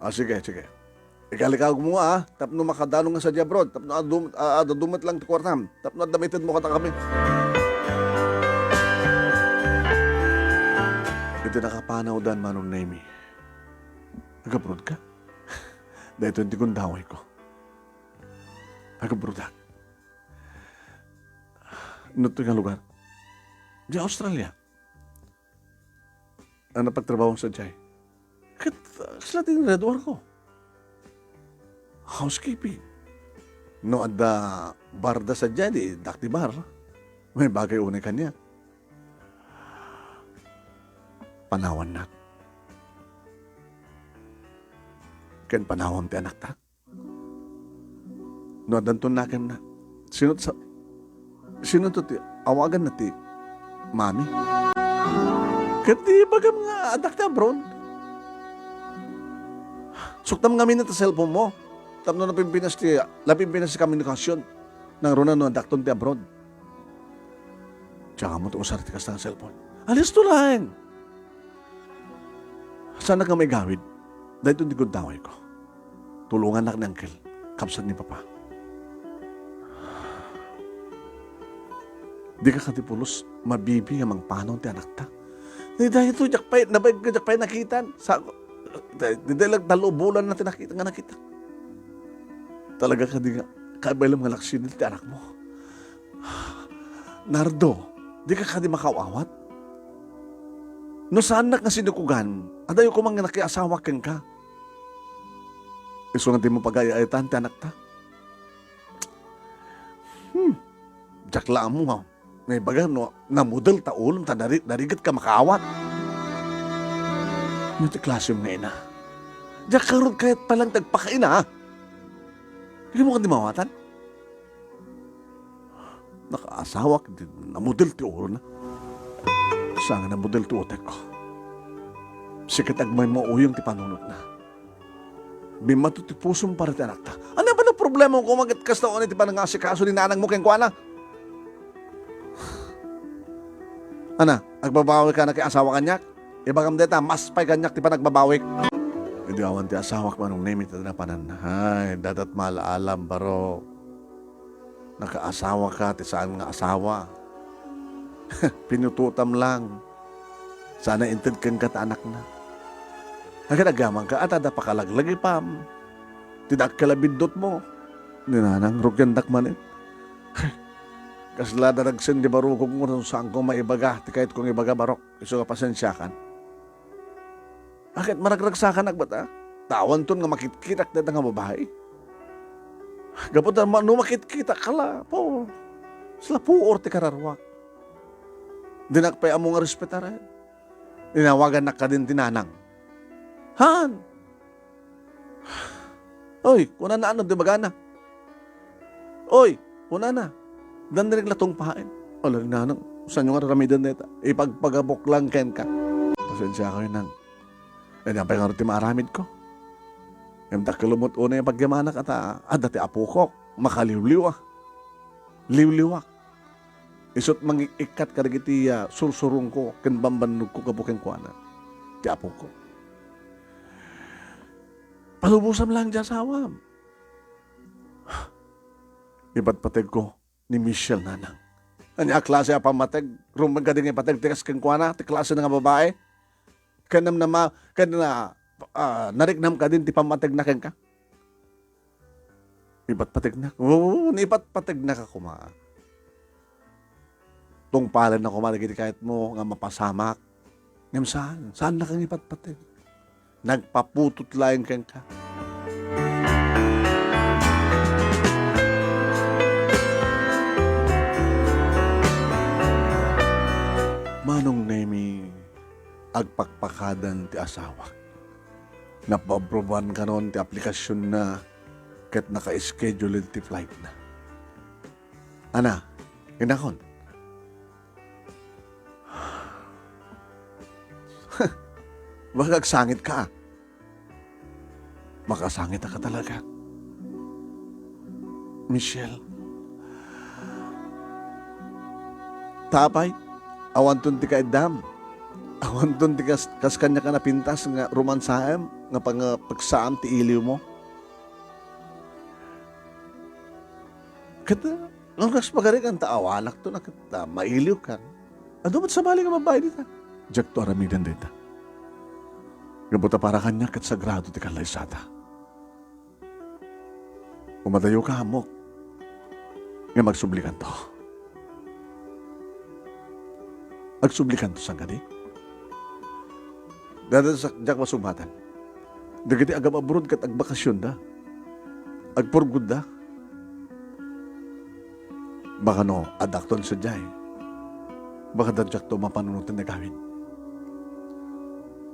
Ah, sige, sige. Ikalikawagmo nga, ah, tapno makadalonka sadiay abroad, tapno adu-, ah, adda met lang ti kuartam, tapno adda maitedmo kadakami. Iti nakapanawdan, Manong Nemi. Agabroadka? Daytoy ti gundawayko. Agabroadak. No, toy nga lugar? Di Australia. Ano pagtrabaho sadiay? Ket, ah, kasla ti ingraduarko? Housekeeping. No adda barda sadiay, di dakti bar. Maibagay unay kaniak. Panawannak. Ken panawam ti anakta. No addanto nakemna, sino sa, sino to ti awaganna ti mami? Ket di ibagam nga addak ti abroad. Suktam ngamin ti cellphone mo. Tapno napimpinas ti, napimpinas ti komunikasion. Nangruna no addakton ti abroad. Diak ammo ti usar ti kasta nga cellphone. Alisto laeng. Saannak nga maigawid. Daytoy ti gundawayko. Tulongannak ni Uncle, kabsat ni Papa. Dika kadi pulos mabibi nga mangpanaw ti anakta. Ni daytoy, diak pay, nabain nga diak pay nakitan. Sa, di, di, di lang tallo bulan na ti nakita, nga nakita. Talaga kadi nga, kabaylem nga laksid ti anakmo. Nardo, dika kadi makaw-awat? No saannak nga sinukogan, adayo koma nga nakiasawa kenka. Isu nga dimo pagay-ayaten ti anakta. Hmm. Diak la ammo, ha? Naibaga no namudel ta ulom ta nari-, narigat ka makaawat. No ti klasem nga ina. Diak karod kayat pay lang ti agpakaina, ha? Dimo kadi maawatan? Nakaasawak, di namudel ti ulona. Saan nga namudel ti utekko? Sikat agmaymauyong ti panunotna. Bimmato ti pusom para ti anakta. Ania pay a problema ko, maget kasta unay ti panangasikaso ni nanangmo kenkuana? Ana, agbabawika nakiasawa kaniak? Ibagam dayta, mas pay kaniak ti panagbabawik. Idi awan ti asawak, Manong Nemi, ti napanan. Ay, dadat maal-alam, baro. Nakaasawaka ti saan nga asawa. Pinutotam lang. Saan a inted kenka ti anakna. Agyamankami ta adda pakalaglagipam. Ti dakkel a biddutmo. Ni nanang, rugiandak manen. Kasla daragsen ti barukogmo no saanko maibaga ti kayatko nga ibaga, barok. Isu nga pasensiakan. Ket maragragsakanak met, a? Ta awanton nga makitkitak dayta nga babai. Gapu ta ma-, no makitkitak ka la, po, kasla puor ti kararuak. Dinak pay ammo nga respetaren. Inawagannak kadin ti nanang. Han! Oy, kunana, ano ti ibagana? Oy, kunana, dandani la tungpaen. Ala, nanang, saanyo nga aramiden dayta? Ipagpagabok lang kenka. Pasensiakayo, nang. Ania pay ngarud ti maaramidko? Ngem dakkel met unay a pagyamanak ta adda ti apokok, makaliwliwa. Liwliwak. Isut' mangik-ikkat kadagiti, ah, sursurongko ken bambannogko gapu kenkuana ti apokko. Palubosam laeng ti asawam. Ipatpategko ni Michelle, nanang. Ania a klase a pammateg? Rumbeng kadi nga ipateg ti kas kenkuana, ti klasena nga babai? Ken namnama, ken na, ah, nariknam kadin ti pammategna kenka? Ipatpategnak. Oo, ipatpategnak a koma. Tungpalenna koma dagiti kayatmo nga mapasamak. Ngem saan, saannaka nga ipatpateg. Nagpaputot laeng kenka. Manong Nemi, agpakpakadan ti asawak. Napaproban kanon ti aplikasionna ket naka-schedule ti flightna. Ana, inakon. Baka agsangitka, a. Makasangitaka talaga, Michelle. Ta apay, awanton ti kaiddam. Awanton ti kas-, kas kaniak a napintas nga romansaem, nga pang-, pagsaam ti iliwmo. Ket, ah, no kas pagarikan ta awanakto na ket, ah, mailiwkan. Adu met sabali nga babai dita. Diakto aramiden dayta. Gapu ta para kaniak ket sagrado ti kallaysada. Umadayoka, ammok. Ngem agsublikanto. Agsublikanto, saan kadi? Dada sa, diak masungatan. Dagiti agab-abroad ket agbakasionda. Agpurgotda. Baka no, addakton sadiay. Baka diakto mapanunoten nga agawid.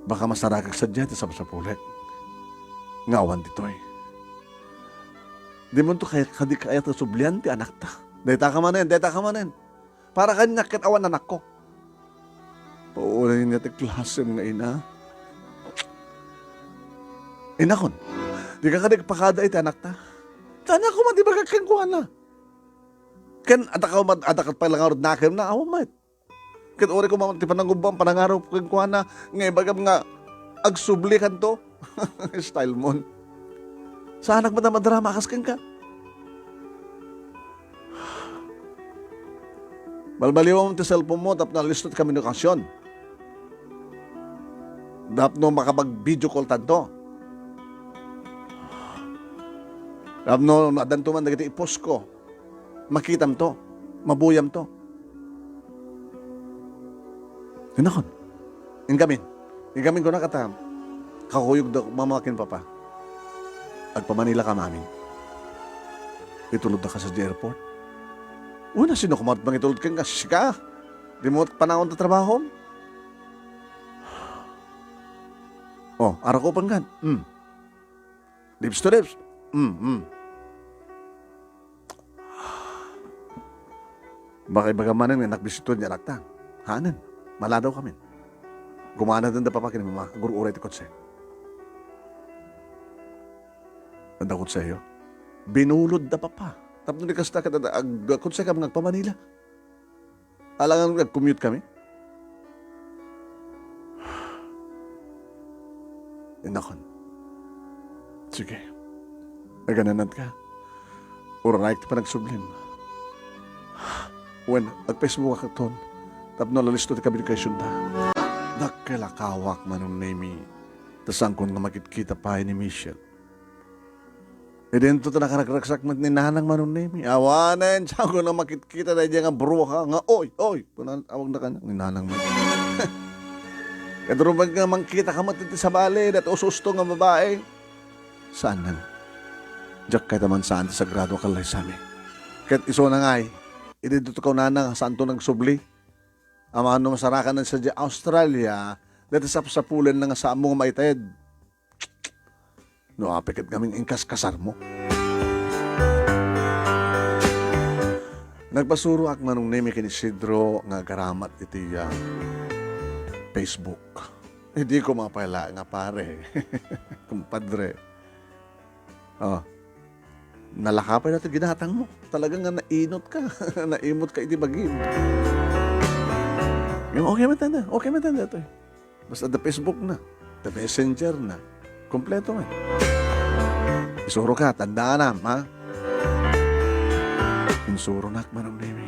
Baka masarakek sadiay ti sapsapulek. Nga awan ditoy. Dimonto kay-, kadi kayat a sublian ti anakta. Daytaka manen, daytaka manen. Para kaniak ket awan anakko. Paunay nga ti klasem nga ina. Inakon, dika kadi agpakada iti anakta. Ania koma ti ibagak kenkuana? Ken adda ka, adda ket pay la ngarud nakemna, awan met. Ket uray koma ti panangubbam, panangarok kenkuana, nga ibagam nga agsublikanto. Style mon. Saanak met a madrama a kas kenka. Balbaliwam ti cellphone mo tapno alisto ti komunikasion. Tapno makapag-video call tanto. Tapno addanto man dagiti i-post ko. Makitamto. Mabuyamto. Inakon. Ingamin. Ingamin ko na kata, kakuyogda mama ken papa. Agpamanila ka, mamin. Itulodda ka sa airport. Uy, na sino ka mangitulod ken nga sika? Di mo panawan ta trabaho? Oh, arakupan kan. Hmm. Lips to lips. Hmm, hmm. Baka ibaga manen nga nakbisito ni anakta. Hanen, maladaw kami. Gumana da papa ken mama, agur-uray ti kotse. Adda kotseyo. Binulod da papa. Tapno di kasta ket ag-, kotse kami nga agpa-Manila. Alangan nag-commute kami. Inakon. Sige. Agananat ka. Urayek ti panagsublim. Wen, ag-Facebook ak ton. Tapno alisto ti communication ta. Dakkel a kawak, Manong Nemi. Ta saankon nga makitkita pay ni Michelle. Idinto ta nakaragragsak met ni Nanang Manong Nemi. Awanen, diak ko na makitkita daydiay nga bruha nga, "Oy, oy!" Kuna, tawag na kaniak ni Nanang Manong. Kadruman nga mangkita ka met iti sabali, dayta ususto nga babai. Saan nan? Diak kayat a mansaan ti sagrado a kallaysami. Ket isuna ngay, idinto kunana nga saanto nagsubli. Amangan no masarakan sadiay Australia, dayta sapsapulenna nga saanmo nga maited. No apay ket ngamin inkaskasarmo. Nagpasuroak, Manong Nemi, ken Isidro nga agaramat iti, ah, Facebook. Idiko mapay laeng a pare. Kumpadre. Oh. Nalaka pay dayta ginatangmo. Talaga nga nainot ka. Naimot ka iti bagim. Yung okay man tayo na. Okay man tayo na ito eh. Basta the Facebook na. The Messenger na. Kompleto man. Isuro ka, tandaan na, ha? Insuro nak, Manong Nemi.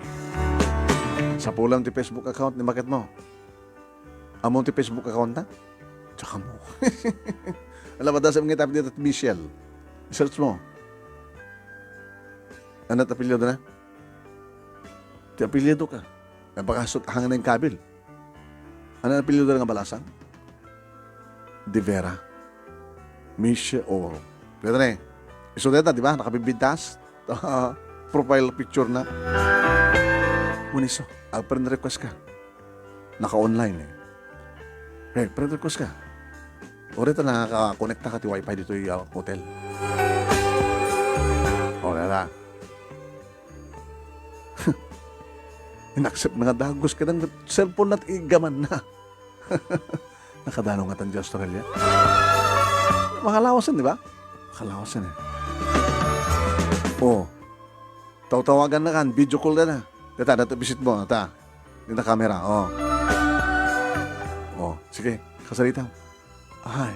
Sapulam ti Facebook account ni maket mo. Ammom ti Facebook account na? Tsaka mo. Ala, madasam nga itapit dita ti Michelle. I-search mo. Ano ti apelyido na? Ti apelyido ka. Napakasut hangan na yung kabil. Ano ti apelyido na nga balasang? De Vera. Michelle, oh. Dito na eh. Isu deta, di ba? Nakabibintas. Profile picture na. Muniso, ag-friend request ka. Naka-online eh. Hey, friend request ka. O deta, nakakonekta ka ti wifi dito yung hotel. O, deta. Inaccept na nga dagus kadang cellphone na ti igaman na. Nakadano nga tan di Australia. Makalawasan, di ba? Makalawasan eh. Oh. Tawtawagan na kan, video call na na. Deta, deta, visit mo, ta. Dita camera, oh. Oh, sige, kasarita. Ay.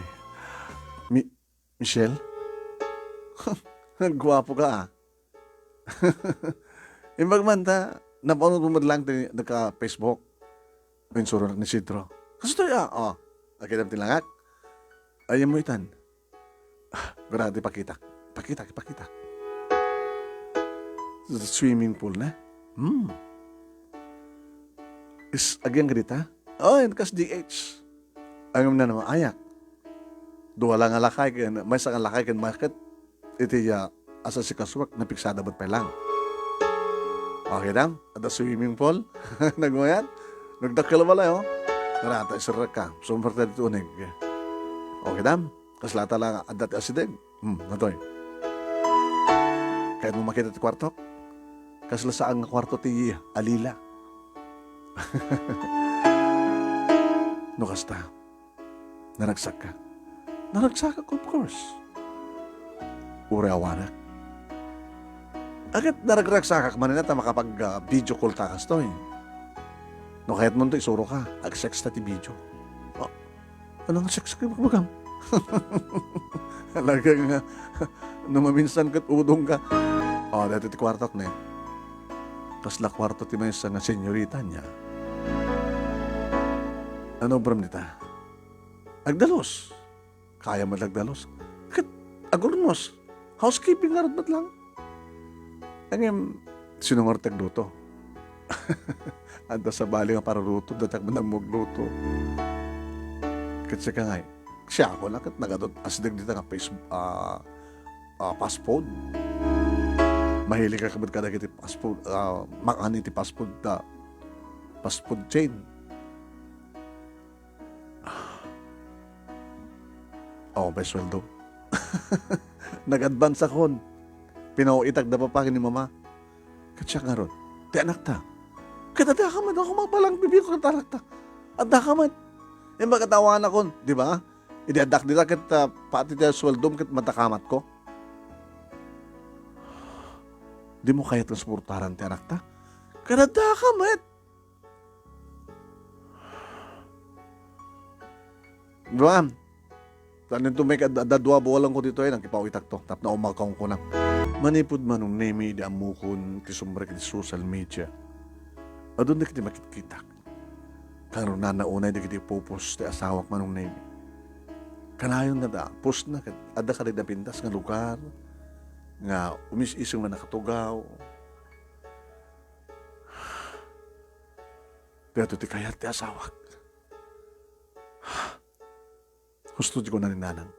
Mi-, Michelle? Guwapo ka, ah. Imbag man ta, napaunod mo met lang ti naka-Facebook. Insuro nak ni Isidro. Kastoy, ah, oh. Agidam ti langak. Ayan mo itan. Ah, grabe, pakitak. Pakitak, pakitak. Sa swimming pool na. Hmm. Is, agyang ka dita? Oh, kas D H. Ang na naman, ayak. Dua lang nga lakay, ken, maysa nga lakay, ken market. Iti, ah, asa si Kaswak, napiksada bat pay lang. Okay lang? At the swimming pool, nagmayat. Nagdakkel balay, oh. Narata, isirrek ka. Sumper ta dito unig. Okay, dam. Kasla ta lang, adda ti asideg. Hmm, natoy. Kayat mo makita ti kwarto? Kasla saan nga kwarto ti alila. No kasta, naragsak ka? Naragsakak, of course. Uray awanak. Agat naragragsakak man ina ta makapag, ah, video call ta kastoy. No kayat mo to, isuro ka. Ag-sex ta ti video. Ah, Anong sex ka, bakbakam? Talaga nga, no maminsan ket udong ka. Oh, dati ti kwartok ne. Kasla kwarto ti maysa nga senyorita niya. Ano obram dita? Agdalos. Kaya man agdalos. Ket agurnos. Housekeeping ngarud met lang. Ngem, sino nga ti agluto? Adda sabali nga paraluto, dayta man ammo agluto. Ket sika ngay, siak la ket nagadot asideg dita nga face-, ah, ah, fast food. Mahilig ka met kadagiti fast food, ah, makan iti fast food, ah, fast food chain. Oh, may sweldo. Nag-advance akon. Pinawitak da papa ken ni mama. Ket siak ngarud, ti anakta. Ket adda ka met, ako mapalang bibiit ket anakta. Adda ka met. Imbag awanakon, di ba? Idi addak dita ket, ah, pati ti sweldom ket madakamatko. Di mo kayat nga suportaran ti anakta? Ket adda ka met. Di ba? Saan dito may kad-, adda dua bulan ko dito ay nagkipawitak to. Tapno umakong ko na. Manipud Manong Nemi di amukon ti sumrek iti social media. Adun dagiti makitkitak. Kano nanaunay dagiti pupos ti asawak Manong Nemi. Kanayon na da, post na, ket adda kadagiti napintas nga lugar. nga umis-isem nga nakatugaw. Daytoy ti kayat ti asawak. Husto ti kuna ni Nanang.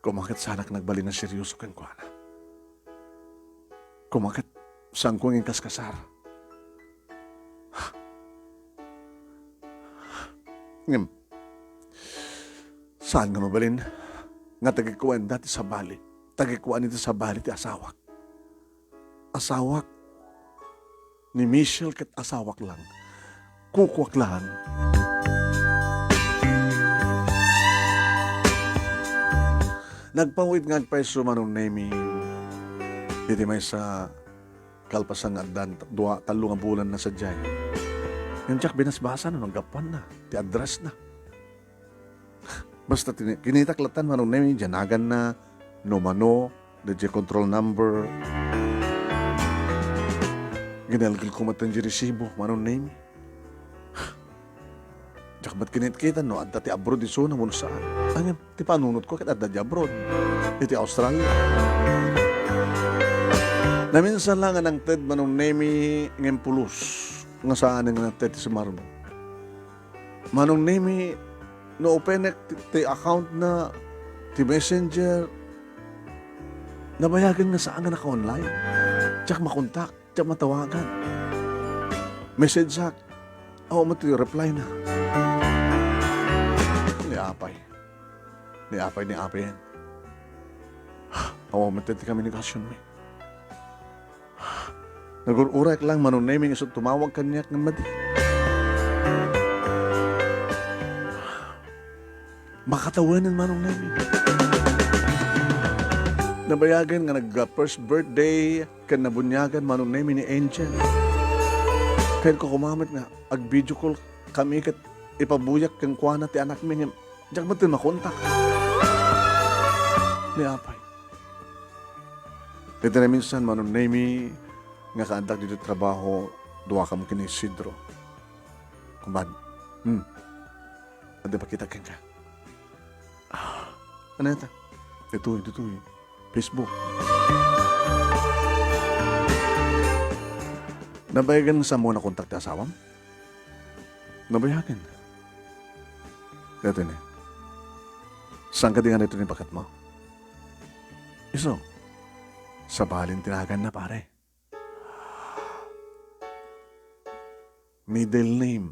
Koma ket saanak nagbalin a serioso kenkuana. Koma ket saanko nga inkaskasar. Ngem, saan nga mabalin nga tagikuenda ti sabali. Tagikuan iti sabali ti asawak. Asawak ni Michelle ket asawak lang. Kukuak lang. Nagpawid nga agpayso Manong Nemi iti maysa kalpasan nga addan dua, tallo nga bulan na sadiay. Ngem diak binasbasan no naggapuanna, ti address na. Basta tini-, kinitak latan Manong Nemi, diay naganna, no mano, diay control number. Ginelgel ko met diay resibo, Manong Nemi. Diak met kinitkita no adda ti abroad isuna wenno saan. Ngem, ti panunot ko ket adda diay abroad. Iti Australia. Naminsan lang nga nangted Manong Nemi ngem pulos nga saan nga nangted ti sumarno. Manong Nemi, no openek ti, ti account na, ti messenger, nabayagen nga saan nga naka-online. Diak makontak, diak matawagan. Message-ak, awan met ti reply na. Ni apay. Ni apay, ni apay. Awan met ti komunikasyonmi. Nagur-uray lang Manong Nemi nga isu tumawag kaniak nga madi. Makatawanen Manong Nemi. Nabayagen nga nag-, uh, first birthday ken nabuniagan Manong Nemi ni Angel. Ken kukumamet nga ag-video call kami ket ipabuyak kenkuana ti anakmi ngem diak met makontak. Ni apay. Iti naminsan, Manong Nemi, nga kaaddak ditoy trabaho, duakam ken ni Isidro. Kumbad, hmm, adda pakita kenka. Ah, ano yata? Ditoy, ditoy. Facebook. Nabayagan nga saanmo nakontak ti asawam? Nabayagan. Daytoy ni. Saan kadi nga daytoy ni baketmo? Isu. Sabalin ti naganna, pare. Middle name.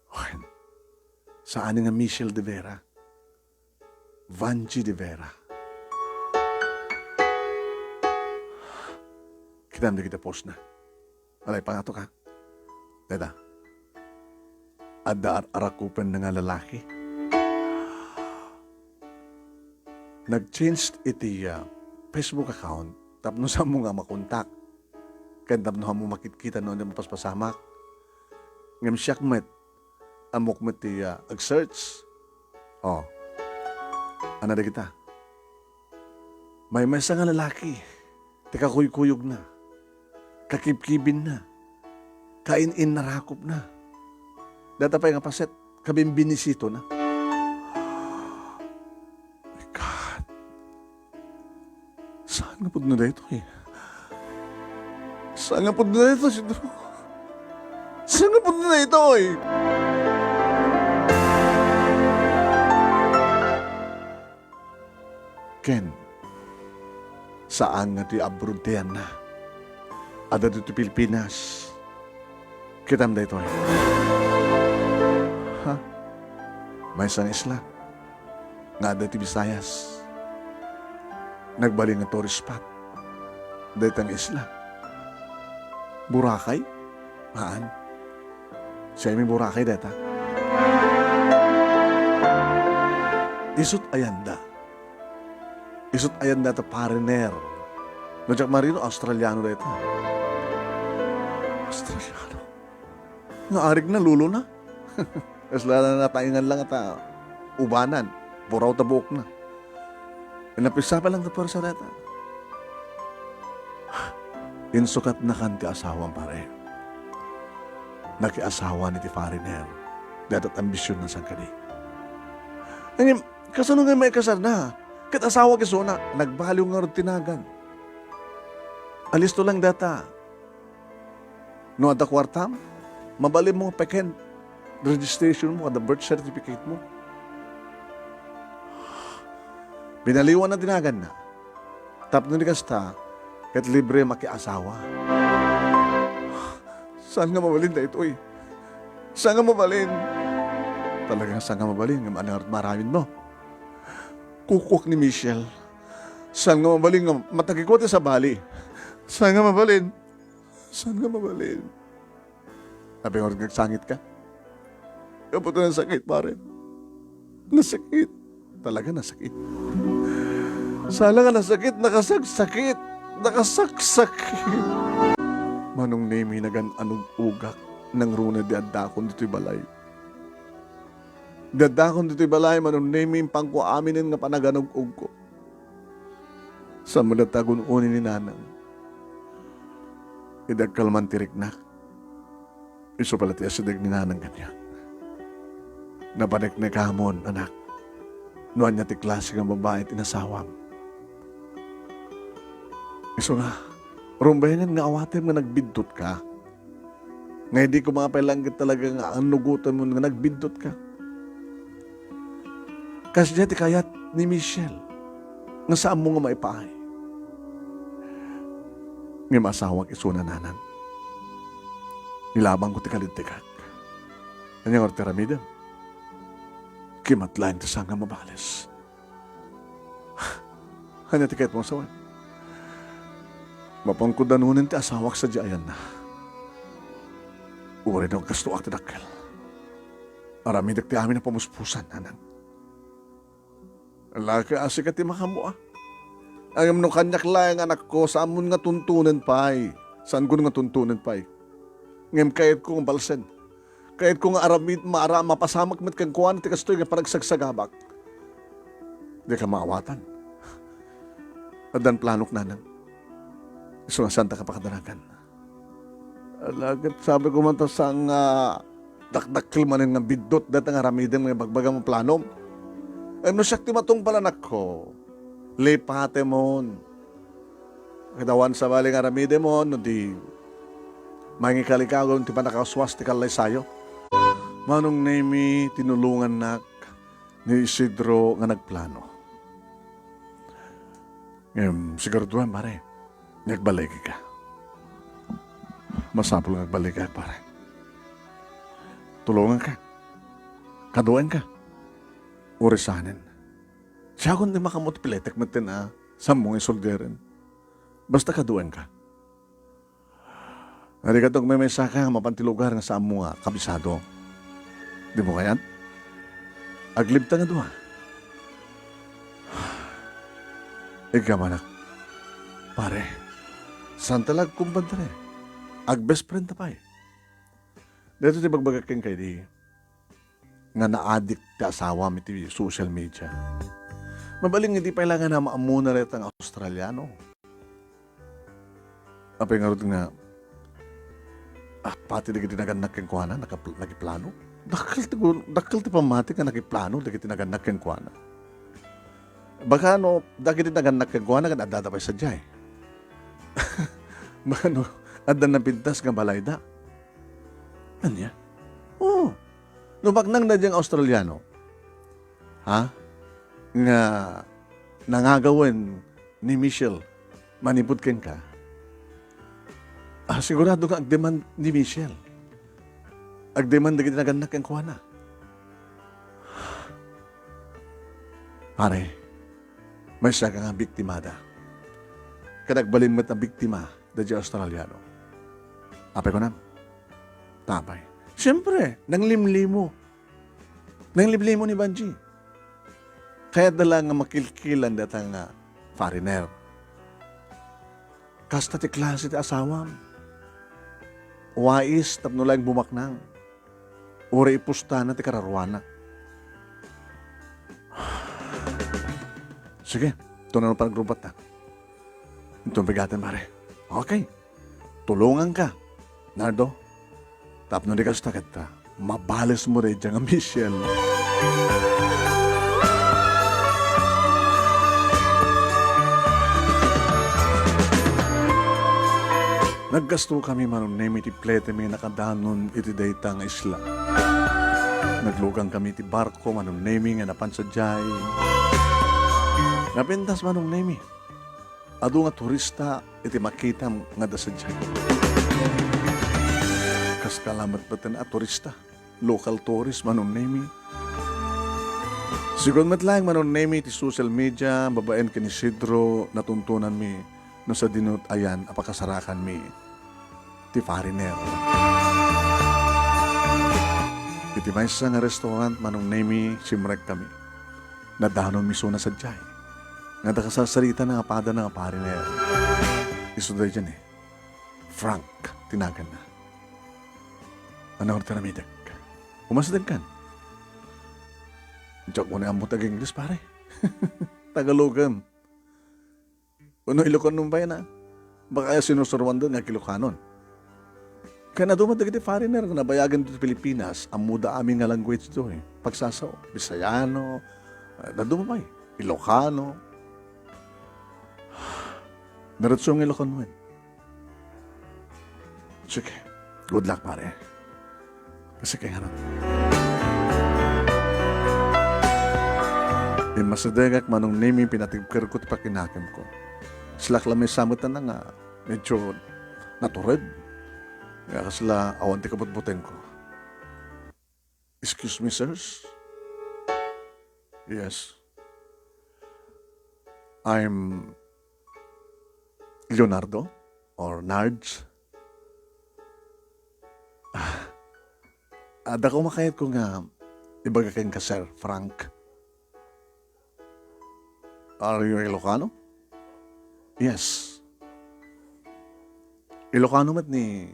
Wen, saan nga Michelle de Vera. Vangie de Vera. Kitam dagiti post na. Alay, pangato ka. Deta. Adda ar-, arakupen nga lalaki. Nag-change iti, ah, Facebook account tapno saanmo nga makontak. Ken tapno saanmo makitkita no ania mapaspasamak. Ngem siak met, ammok met ti, ah, ag-search. Oh. Ania dagita? Maymaysa nga lalaki ti kakuykuyogna, kakibkibinna, kain-innarakopna. Data pay nga paset, kabinbinisitona. My God. Saan nga pudno daytoy? Saan nga pudno daytoy, Isidro? Saan nga pudno daytoy? Ken, saan nga ti abroad ti yanna. Adda ditoy Pilipinas. Kitam daytoy. Ha? Maysa nga isla nga adda iti Visayas. Nagbalin nga tourist spot dayta nga isla. Boracay? Haan. Siya mi Boracay dayta. Isut ayanda. Isut ayanda ta foreigner. No diak marino, Australiano dayta. Australiano. Nga arigna, lulona. Kasla nataengan lang ta ubanan, puraw ta buokna. Napisapa lang ta puersa dayta. Insukatnakan ti asawam, pare. Nakiasawan iti foreigner. Dayta ti ambisionna saan kadi. Ngem, kasano nga maikasarna? Ket asawak isuna, nagbaliw ngarud ti nagan. Alisto lang data. No adda kuartam, mabalinmo nga peken registration mo, kada birth certificate mo. Binaliwanna ti naganna. Tapno di kasta, ket libre makiasawa. Saan nga mabalin daytoy? Saan nga mabalin? Talagang saan nga mabalin nga maangar maramid mo? Kukuak ni Michelle. Saan nga mabalin nga matagikwa ti sabali? Saan nga mabalin? Saan nga mabalin? Apay nga agsangitka? Kaputo nasakit, pare. Nasakit. Talaga nasakit. Sala nga nasakit, nakasaksakit. Nakasaksakit. Manong Nemi, nagan-anug-ugak nangruna di addakon ditoy balay. Di addakon ditoy balay, Manong Nemi, impangko aminen nga panaganug-ugko. Saan met latta a gun-oni ni Nanang? Idi agkalman ti riknak, isu pay la ti asideg ni Nanang kaniak. Napaneknekamon, anak, no ania ti klase nga babai ti inasawam. Isu nga, rumbayanan nga awatem nga nagbiddutka. Nga idi koma pay lang ket talaga nga annugotemon nga nagbiddutka. Kasdiay ti kayat ni Michelle nga saanmo nga maipaay. Ngem asawak isuna, Nanang. Nilabangko ti kalintegak. Ania ngarud ti aramidem? Kimat laeng ti saan nga mabales. Ania ti kayatmo a sawen? Mapanko danunen ti asawak sadiay ayanna. Uray no agkastoak ti dakkel, aramidek ti amin a pamuspusan, Nanang. Ala, ket sika ti makaammo a. Ngem no kaniak laeng, anakko, saanmon nga tuntunen pay. Saankon nga tuntunen pay. Ngem kayatko nga balsen. Kayatko nga aramid, maara-, mapasamak met kenkuana ti kastoy nga panagsagsagabak. Dika maawatan. Addan planok, Nanang. Isu nga saantaka pakadanagan. Ala, ket sabi ko man ta saan nga dakdakkel manen nga biddut dayta nga aramidem nga ibagbagam a planom. Ngem no siak ti matungpal, anakko, lipatemon. Ket awan sabali nga aramidemon no di mangikalikagum ti pannakauswas ti kallaysayo. Manong Nemi, tinulongannak ni Isidro nga nagplano. Ngem, siguraduem, pare, nga agballigika. Masapul nga agballigak, pare. Tulonganka. Kaduaenka. Uray saanen. Siakon ti makaammo ti piletek metten a saanmo nga isulderen. Basta kaduaenka. Adi, ket agmaymaysa ka, mapan ti lugar nga saanmo nga kabisado. Dimo kayat? Aglibta nga dua. Igkamanak. Pare, saanta la agkumpadre. Agbest friend ta pay. Daytoy ti ibagbagak kenka idi nga naadik ti asawam iti social media. Mabalin nga idi pay la nga naammona dayta nga Australiano. Apay ngarud nga, ah, pati dagiti nagannak kenkuana, nakapl-, nakiplano? Dakkel ti gu-, dakkel ti pammati nga nakiplano dagiti nagannak kenkuana. Baka no, dagiti nagannak kenkuana, ket addada pay sadiay. Baka no, adda napintas nga balayda. Ania? Oo. No baknang daydiay nga Australiano, ha? Nga nangagawen ni Michelle manipud kenka. Ah, sigurado nga agdemand ni Michelle. Agdemand dagiti nagannak kenkuana. Pare, maysa ka nga biktimada. Ket agbalin met a biktima daydiay Australiano. Apay kunam? Tapay. Siempre, nanglimlimo. Nanglimlimo ni Banji. Kayatda la nga makilkilan dayta nga foreigner. Kasta ti klase ti asawam. Wais tapno laeng bumaknang. Uray ipustana ti kararuana. Sige, ito na panagrubata. Ito bigaten, pare. Okay. Tulonganka, Nardo. Tapno di kasta ket, ah, mabalesmo daydiay nga Michelle. Naggastokami, Manong Nemi, ti pletemi a nakadanon iti dayta nga isla. Naglugangkami iti barko, Manong Nemi, nga napan sadiay. Napintas, Manong Nemi, adu nga turista iti makitam nga adda sadiay. Kaskala met a turista, local tourist, Manong Nemi. Sigun met laeng, Manong Nemi, ti social media, babaen ken ni Isidro, natuntonanmi no sadino ti ayan a pakasarakanmi ti foreigner. Iti maysa nga restaurant, Manong Nemi, simrekami. Nadanonmi isuna sadiay nga adda kasarsarita nga padana nga foreigner. Isu daydiay ni Frank ti naganna. Ania ti aramidek? Umasdengkan. Diak unay ammo ti ag-Ingles, pare. Tagalogem. Wenno Ilokanom pay na. Baka aya sinusuroanda nga ag-Ilokanon. Ken adu met dagiti foreigner nga nabayagen ditoy Pilipinas, ammoda amin nga language ditoy. Pagsasao, Bisayano, eh, adu pay, Ilokano. Diretso nga Ilokanoen. Sige. Good luck, pare. Kasi kay ngarud. Immasidegak, Manong Nemi, pinatibkerko ti pakinakemko. Islak la met sa met nga medyo natured. Nga kasla awan ti kabutbutengko. Excuse me, sirs? Yes. I'm Leonardo or Nards. Ah, adda koma kayatko nga ibaga kenka, Sir Frank. Are you Ilocano? Yes. Ilocano met ni,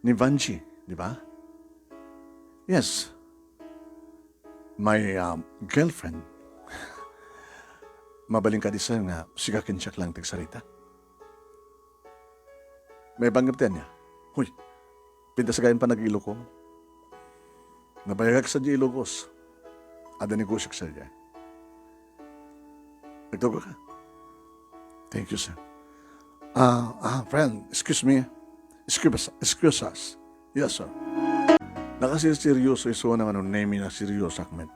ni Vanji, di ba? Yes. My, um, girlfriend. Mabalin kadi, sir, nga sika ken siak lang ti agsarita? Maipanggep ti ania? Huy, pintas gayan panag-Iloko. Nabayagak sadiay Ilocos. Adda negosiok sadiay. Nagtugaw ka? Thank you, sir. Ah, ah, friend, excuse me. Excuse, excuse us. Yes, sir. Nakasirseryoso isuna, Manong Nemi, naseryosoak met.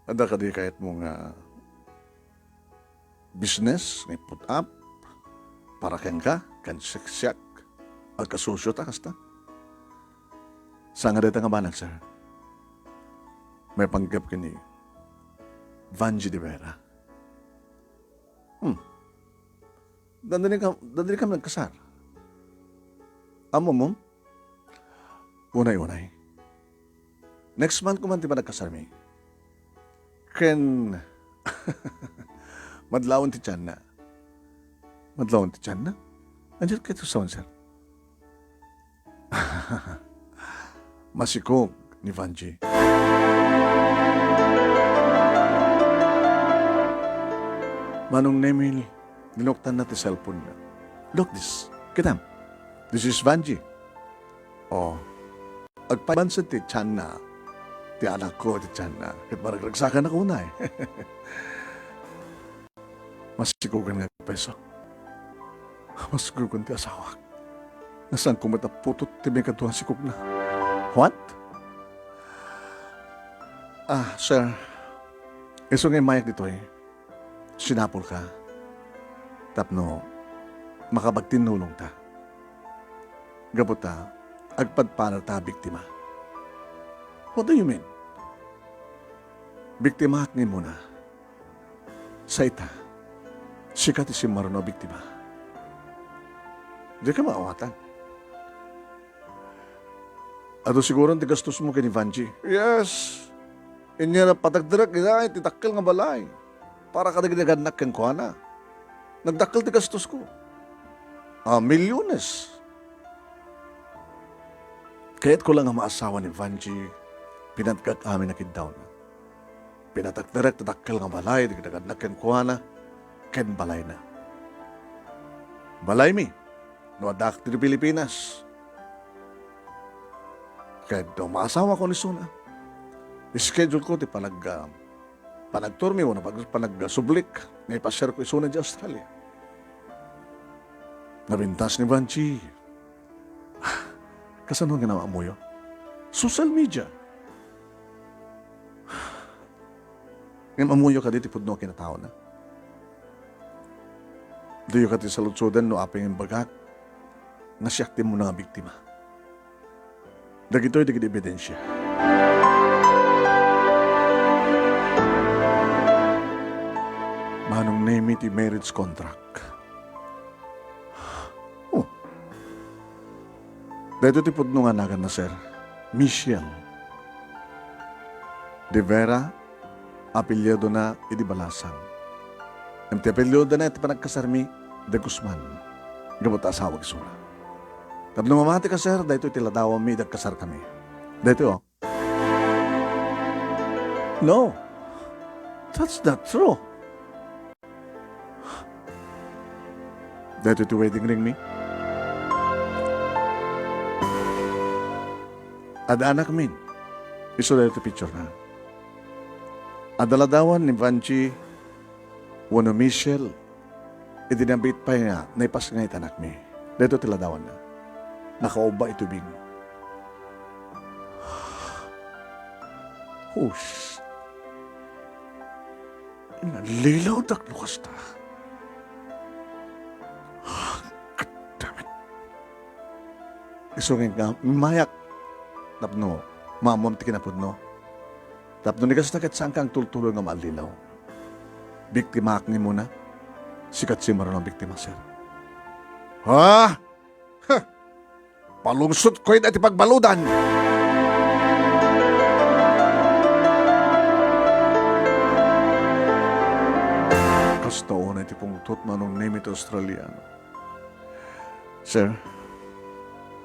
Adda kadi kayatmo nga business nga i-put up para kenka, ken siak, agkasosiota kasta? Saan nga dayta nga banag, sir? Maipanggep ken ni Vanji de Vera. Hmm. Dandani ka, dandani kami nagkasar. Ammom? Unay-unay. Next month koma ti panagkasarmi. Ken madlawen ti tianna. Madlawen ti tianna? Ania ti kayatmo sawen, sir? Masikog ni Vanji. Manong Nemi, linuktanna ti cellphone-na. Look this. Kitam. This is Vanji. Oh. Agpabanset ti tianna. Ti anakko ti tianna. Ket maragragsakannak unay. Masikogen nga agpayso. Masikogen ti asawak. Nga saanko met a putot ti maikadua a sikogna. What? Ah, sir. Isu nga immayak ditoy, sinapulka tapno makabagtinnulongta. Gapu ta, agpadpadata a biktima. What do you mean? Biktimaak nga immuna. Sa ita, sika ti simmaruno a biktima. Dika maawatan. Adu siguron ti gastosmo ken ni Vanji. Yes. Inya napatagderek ida iti dakkel nga balay para kadagiti nagannak kenkuana. Nagdakkel ti gastosko. Ah, milyones. Kayatko la nga maasawa ni Vanji, pinatgak amin a kiddawna. Pinatagderek ti dakkel nga balay dagiti nagannak kenkuana ken balayna. Balaymi no addaak ditoy Pilipinas. Ket no maasawakon isuna, schedule-ko ti panag-, ah, panagturmi wenno pag-, panagsublik nga ipasiarko isuna idiay Australia. Napintas ni Vanchi. Kasano nga ammoyo? Social media. Ngem ammoyo kadi ti pudno a kinataona? Diyo kadi saludsoden no apay nga imbagak nga siak ti umuna nga biktima? Dagitoy dagiti ebidensia. Manong Nemi ti marriage contract. Oh. Daytoy ti pudno nga naganna, sir. Michelle. De Vera, apelyidona idi Balasang. Ngem ti apelyidona iti panagkasarmi, De Guzman. Gapu ta asawak isuna. Tapno mamatika, sir, daytoy ti ladawanmi idi agkasarkami. Daytoy, oh. No. That's not true. Daytoy ti wedding ring mi. Adda anakmin. Isu daytoy ti picture na. Adda ladawan ni Vanchi wenno Michelle. Idi nabiit pay nga naipasngay ti anakmi. Daytoy ti ladawanna. Nakaubba iti ubing. Hus. Nalilawdak no kasta. God damn it. Isu nga immayak tapno maammoam ti kinapudno. Tapno ni kasta ket saanka agtultuloy nga maallilaw. Biktimaak nga immuna. Sika ti simaruno a biktima, sir. Ha? Huh! Palungsotko iti pagbaludan! Kasta unay ti pungtot, Manong Nemi ti Australiano. Sir,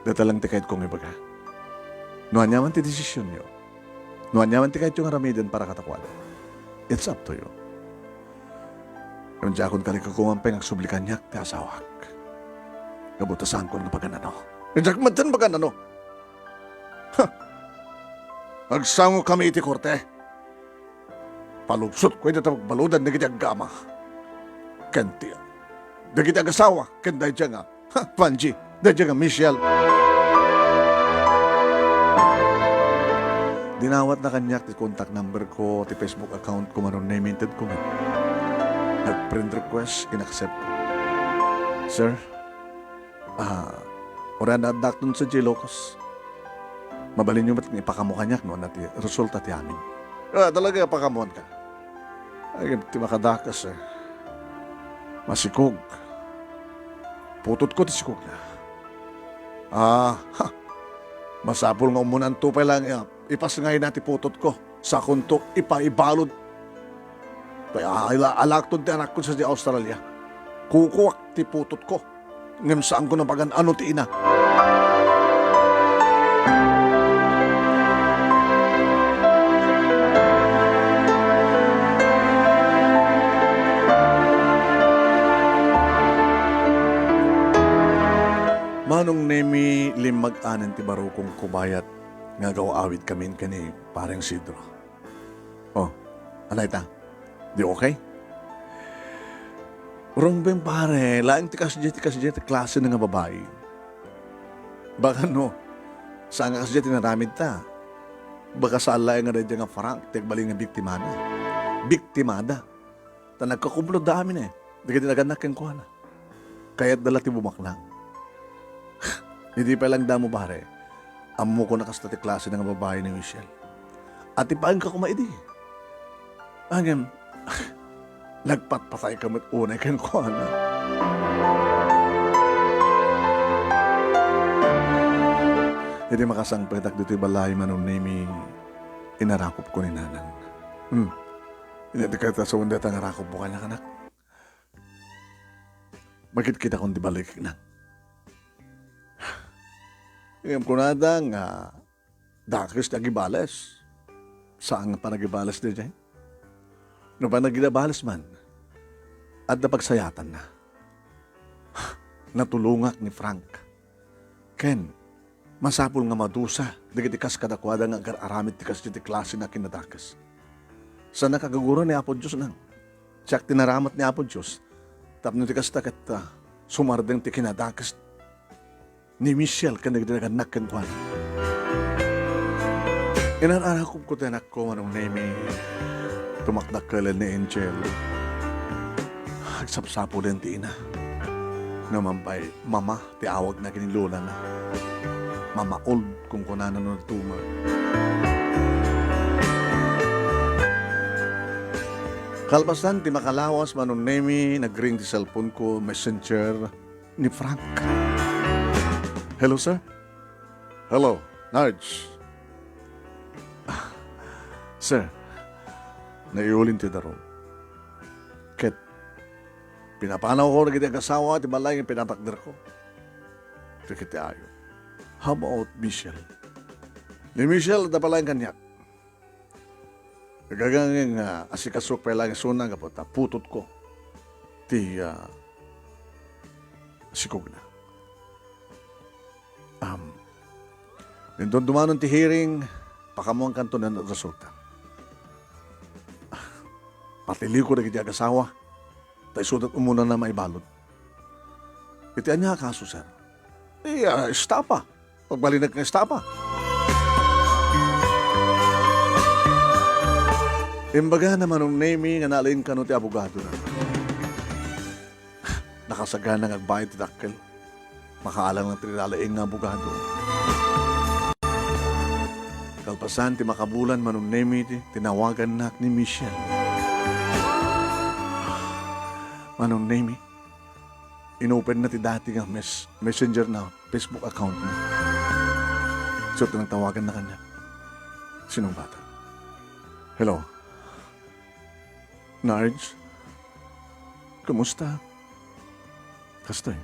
dayta lang ti kayatko nga ibaga. No aniaman ti desisionyo, no aniaman ti kayatyo nga aramiden para kadakuada, it's up to you. Ngem diakon kalikukuman pay nga agsubli kaniak ti asawak. Gapu ta saanko nga pagan-ano. Diak met pagan-ano. Ha! Agsangokami iti korte. Palungsotko iti pagbaludan dagiti aggama. Ken ti, dagiti agasawa, ken daydiay nga, ha, Vanchi, daydiay nga Michelle. Dinawatna kaniak ti contact number ko, ti Facebook account ko, Manong Nemi, inted ko met. Nag-friend request, in-accept ko. Sir, ah, uray addaakton sadiay Ilocos. Mabalinyo met nga ipakaammo kaniak no ania ti resulta ti amin. Ah, talaga, ipakaammoanka. Ay, ti makadakes, eh. Masikog. Putotko ti sikogna. Ah, ha. Masapul nga ummunaanto pay laeng, ah, ipasngayna ti putotko. Sakonto ipaibalud. Kaya ala-, alaakton ti anakko sadiay Australia. Kukuak ti putotko. Ngem saanko nga pagan-ano ti ina. Manong Nemi, limmag anen ti barukong kubayat nga agaw-awidkamin ken ni Pareng Sidro. Oh, anay ta? Di okay? Rumbeng pare, laeng ti kasdiay, ti kasdiay ti klase na nga babai. Baka no, saan nga kasdiay ti naramid ta. Baka saan laeng nga daydiay nga Frank, ti agbalin nga biktimada. Biktimada. Ta nagkakumplot da amin eh. Dagiti nagannak kenkuana. Kayatda la ti bumaknang. Idi pay lang damo, pare, ammok a kasta ti klase na nga babai ni Michelle. Atipaenka koma idi. Ngem, nagpatpatayka met unay kenkuana. Idi makasangpetak ditoy balay, Manong Nemi, inarakupko ni Nanang. Hmm. Idi ti kayat a sawen dayta nga arakupmo kaniak, anak. Makitkitakon ti balikna. Ngem kunada nga dakes ti agibales. Saan nga panagibales daydiay? No panagibales man, adda pagsayatanna. Natulongak ni Frank. Ken, masapul nga madusa dagiti kas kadakuada nga agar-aramid ti kasdiay ti klase nga kinadakes. Saan a kagagura ni Apo Dios nang, siak ti naramat ni Apo Dios, tapno ti kasta ket, ah, sumardeng ti kinadakes ni Michelle ken dagiti nagannak kenkuana. Inar-arakobko ti anakko, Manong Nemy, tumakdakkelen ni Angel. Agsapsapulen ti ina. Nupay mama ti awagna ken ni lolana. Mama Old, kunkunana no nagtuma. Kalpasan ti makalawas, Manong Nemy, nagring ti cellphone ko, messenger ni Frank. "Hello, sir." "Hello, Nards." "Sir, naiulin ti darum. Ket pinapanawko dagiti agasawa ti balay nga pinatakderko. Ket iti ayo. How about Michelle?" "Ni Michelle, adda pay laeng kaniak. Agagangay nga asikasok pay laeng isuna gapu ta putotko ti, ah, sikogna. Um, inton dumanon ti hearing, pakaammoankanto no ania ti resulta. Patiliwko dagiti agasawa, ta isuda ti umuna a maibalud." "Iti ania a kaso, sir?" "Iya, estafa. Pagbalinek nga estafa." Imbagana, Manong Nemy, nga nalaing kano ti abogadona. Nakasagana nga agbayad ti dakkel. Makaalang lang ti nalaing nga abogado. Kalpasan ti makabulan, Manong Nemy, ti tinawagannak ni Michelle. Manong Nemy, inopenna ti dati nga mes-, messenger na Facebook account na. Isu ti nagtawaganna kaniak. Sinungbatan. "Hello. Nards? Kumusta?" "Kastoy."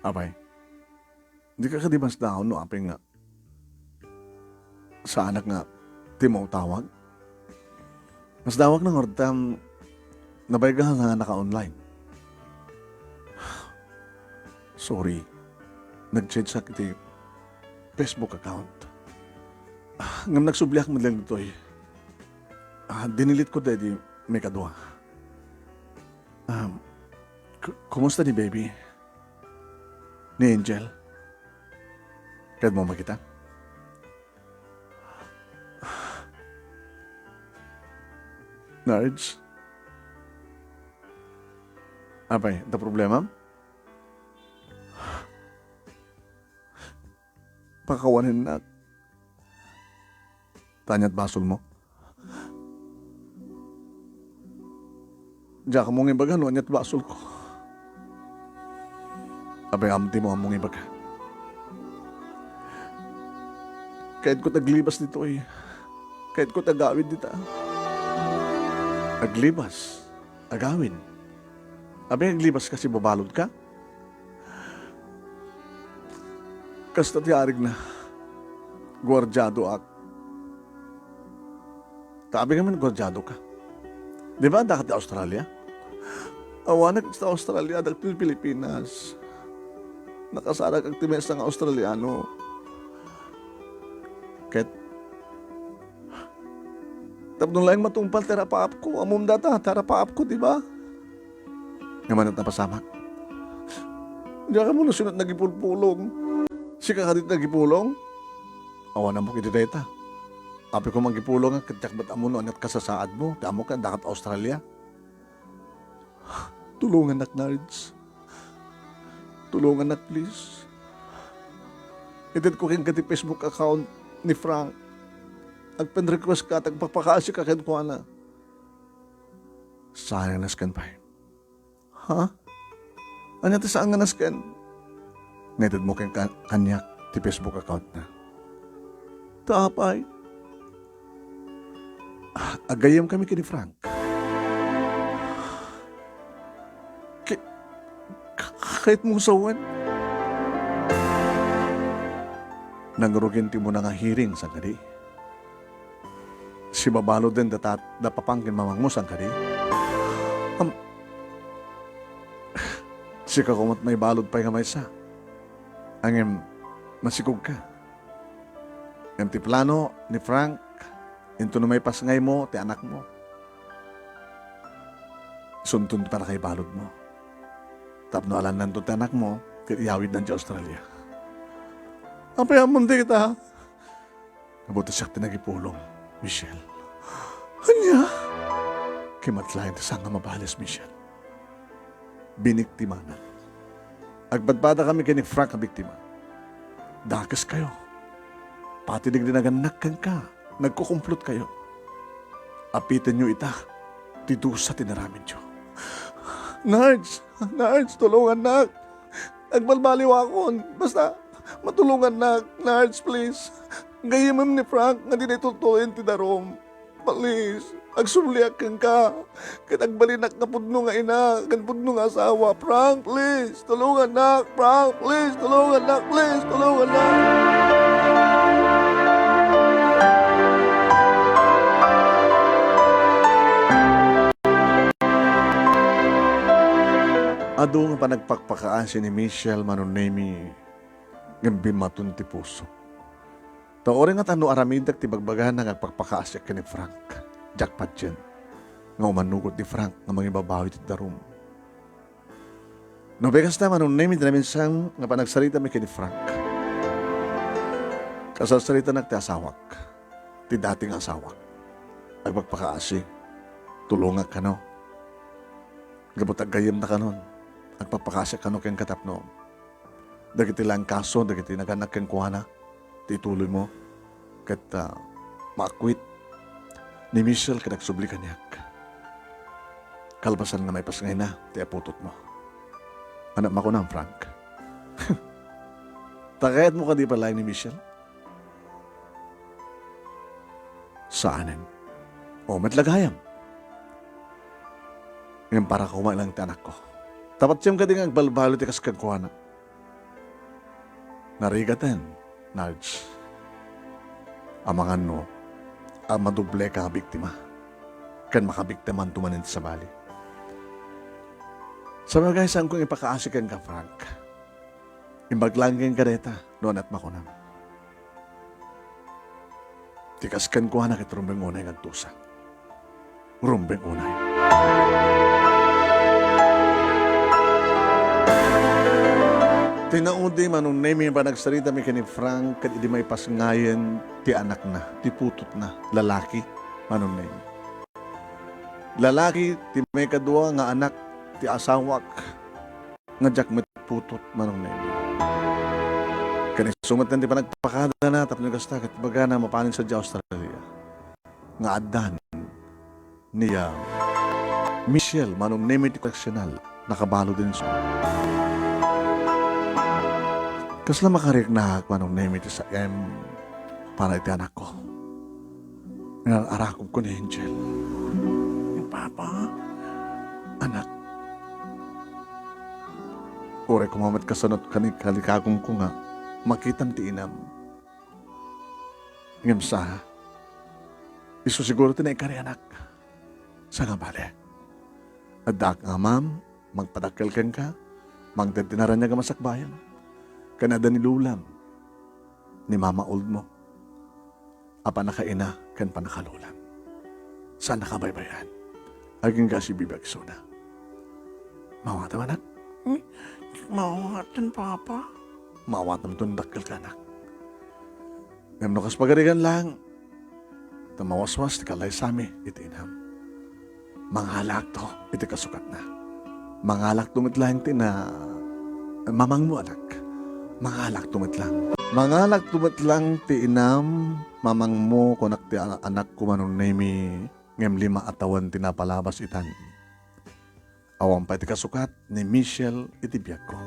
"Apay, dika kadi masdaon no apay nga saanak nga ti mautawag?" "Masdaawak ngarud ta nabayag nga naka-online." "Sorry. Nag-change-ak iti Facebook account. Ah, ngem nagsubliak met laeng ditoy. Ah, dinelete ko daydi maikadua. Um, ku-, kumusta ni baby? Ni Angel? Kayatmo makita?" "Nards? Apay, adda problemam?" "Pakawanennak. Ta ania't basolmo?" "Diak ammo nga ibaga no ania't basolko." "Apay, ammom ti ammom nga ibaga?" "Kayatko ti aglibas ditoy. Kayatko ti agawid dita." "Aglibas? Agawid? Apay, aglibas ka, sibabaludka?" "Kasta ti arigna. Guardiadoak." "Ta apay ngamin guardiadoka? Di ba addaka ti Australia?" "Awanak iti Australia, addak ti Pilipinas. Nakasarakak ti maysa nga Australiano. Ket tapno laeng matungpal ti arapaapko, ammom dayta, ti arapaapko, di ba?" "Ngem ania't napasamak?" "Diak ammo no sino't nagipulpulong. Sika kadi ti nagipulong?" "Awan ammok iti dayta. Apay koma agipulong, ket diak met ammo no ania't kasasaadmo, ti ammok nga addaka ti Australia." "Tulongannak, Nards. Tulongannak, please. Itedko kenka ti Facebook account ni Frank. Agpen-requestka ta agpapakaasika kenkuana." "Saan nga nasken pay?" "Ha? Ania ti saan nga nasken?" "Naitedmo ken ka-, kaniak ti Facebook account na." "Ta apay?" "Agayyemkami ken ni Frank." "Ki-, ka-, kayatmo sawen?" "Nangrugin ti umuna nga hearing, saan kadi? Sibabaluden dayta, da papan ken mamangmo, saan kadi? Am-, sika koma't maibalud pay nga maysa. Ngem masikogka. Ngem ti plano ni Frank, intono maipasngaymo ti anakmo." Isunton ti pannakaibaludmo. Tapno alannanto ti anakmo, ket iyawidna idiay Australia. Apay ammom dayta? Gapu ta siak ti nagipulong, Michelle. Ania? Kimatlayan ti sanga mabales, Michelle. Biniktimanak. Agpadpadakami ken ni Frank a biktima. Dakeskayo. Pati dagiti nagannak kenka, nagkukumplotkayo. Apitenyo ita ti dusa ti inaramidyo. Nards! Nards, tulongannak! Agbalbaliwakon! Basta, matulongannak! Nards, please! Gayyemem ni Frank nga dina itultuloyen ti darum. Please, agsubliak kenka, ket agbalinak nga pudno nga ina, ken pudno nga asawa. Frank, please, tulongannak! Frank, please, tulongannak! Please, tulongannak! Adu nga panagpakpakaasi ni Michelle, Manong Nemy, ngem bimmaton ti pusok. Ta uray ngata no aramidek ti bagbagana nga agpakpakaasiak ken ni Frank, diak patien nga umanugot ni Frank nga mangibabawi ti darum. No kasta, Manong Nemy, ti naminsan nga panagsaritami ken ni Frank, kasarsaritana ti asawak, ti dati nga asawak. Agpakpakaasi, tulongak kano. Gapu ta gayyemna kanon, agpakpakaasiak kano kenka tapno dagiti laeng kaso dagiti nagannak kenkuana ti ituloymo, ket, ah, maakwit ni Michelle ket agsubli kaniak. Kalpasan nga maipasngayna ti aputotmo. Ania makunam, Frank? Ta kayatmo kadi pay laeng ni Michelle? Saanen. O, met la gayam. Ngem para koma lang ti anakko. Ta patiem kadi nga agbalbaliw ti kas kenkuana. Narigaten, Nards. Amangan no, a madobleka nga biktima. Ken makabiktimaanto manen ti sabali. Sabagay, saanko nga ipakaasi kenka, Frank. Imbag laeng kenka dayta, no aniat makunam. Ti kas kenkuana ket rumbeng unay nga agdusa. Rumbeng unay. Ti naudi, Manong Nemy, panagsaritami ken ni Frank ket idi maipasngayen ti anakna, ti putotna, lalaki, Manong Nemy. Lalaki ti maikadua nga anak ti asawak. Nga diak met putot, Manong Nemy. Ken isu met ti panagpakadana tapno kasta ket ibagana mapanen sadiay Australia nga addan ni, ah, Michelle, Manong Nemy, ti koreksional, nakabalud isu. Kasla makariknak, Manong Nemy, ti saem para iti anakko. Nga arakobko ni Angel. Papa, anak. Uray koma met kasano ti kalikagumko nga makitam ti inam. Ngem sa, isu siguro ti naikari, anak. Saan nga bale? Addaak nga amam, mangpadakkel kenka, mangted ti naraniag a masakbayan. Ken adda ni lulam, ni mama oldmo, a pannakaina ken pannakalulam. Saannaka a baybay-an. Agingga a sibibiag isuna. Maawatem, anak? Hmm? Maawatem, Papa. Maawatemto no dakkelka, anak. Ngem no kas pagarigan laeng, ta mawaswas ti kalaysami iti inam. Mangalakto iti kasukatna. Mangalakto met laeng ti na-, mamangmo, anak. Mangalakto met laeng. Mangalakto met laeng ti inam, mamangmo, kunak ti a-, anakko, Manong Nemy, ngem lima a tawen ti napalabas itan. Awan pay ti kasukat ni Michelle iti biagko.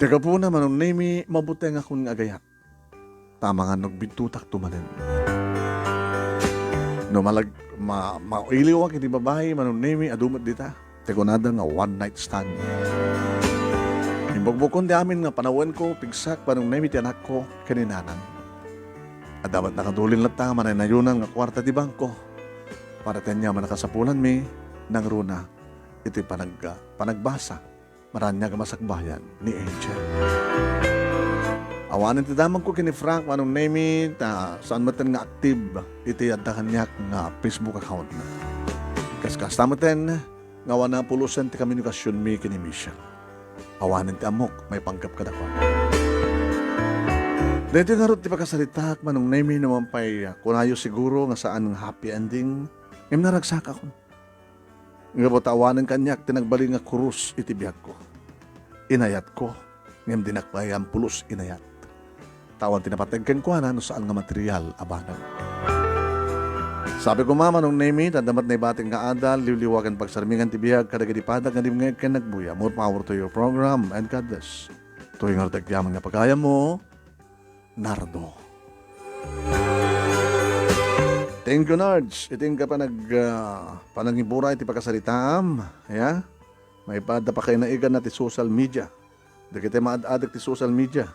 Ti gapuna, Manong Nemy, mabutengakon nga agayat. Ta amangan no agbiddutakto manen. No malag-, ma-, mailiwak iti babai, Manong Nemy, adu met dita. Ti kunada nga one night stand. Imbugbugkon ti amin nga panawenko, pigsak, Manong Nemy, ti anakko ken ni nanang. Adda met nakadulin latta nga manaynayonan nga kuarta ti bangko. Para ti ania a mannakasapulanmi, nangruna iti panag-, panagbasa. Maraniag a masakbayan ni Angel. Awanen ti damagko ken ni Frank, Manong Nemy, ta saan metten nga active iti adda kaniak nga Facebook account na. Ket Kasta metten nga awan a pulosen ti komunikasionmi ken ni Michelle. Awanen ti ammok maipanggep kadakuada. Daytoy ngarud ti pakasaritaak, Manong Nemy, no man pay, ah, kunayo siguro nga saan nga happy ending, ngem naragsakakon. Gapu ta awanen kaniak ti nagbalin nga kurus iti biagko. Inayatko, ngem dinak pay ampulos inayat. Ta awan ti napateg kenkuana no saan nga material a banag. Sabi ko, Manong Nemy, ta adda met naibatik nga adal, liwliwa ken pagsarmingan ti biag kadagiti padak nga dimngeg ken nagbuya. More power to your program and God bless. Toy ngarud ti agyaman nga pagayammo, Nardo. Thank you, Nards. Iti inka panag-, ah, panangiburay ti pakasaritaam. Ya? Maipaadda pakainnaiganna ti social media. Dagiti maad-adek ti social media.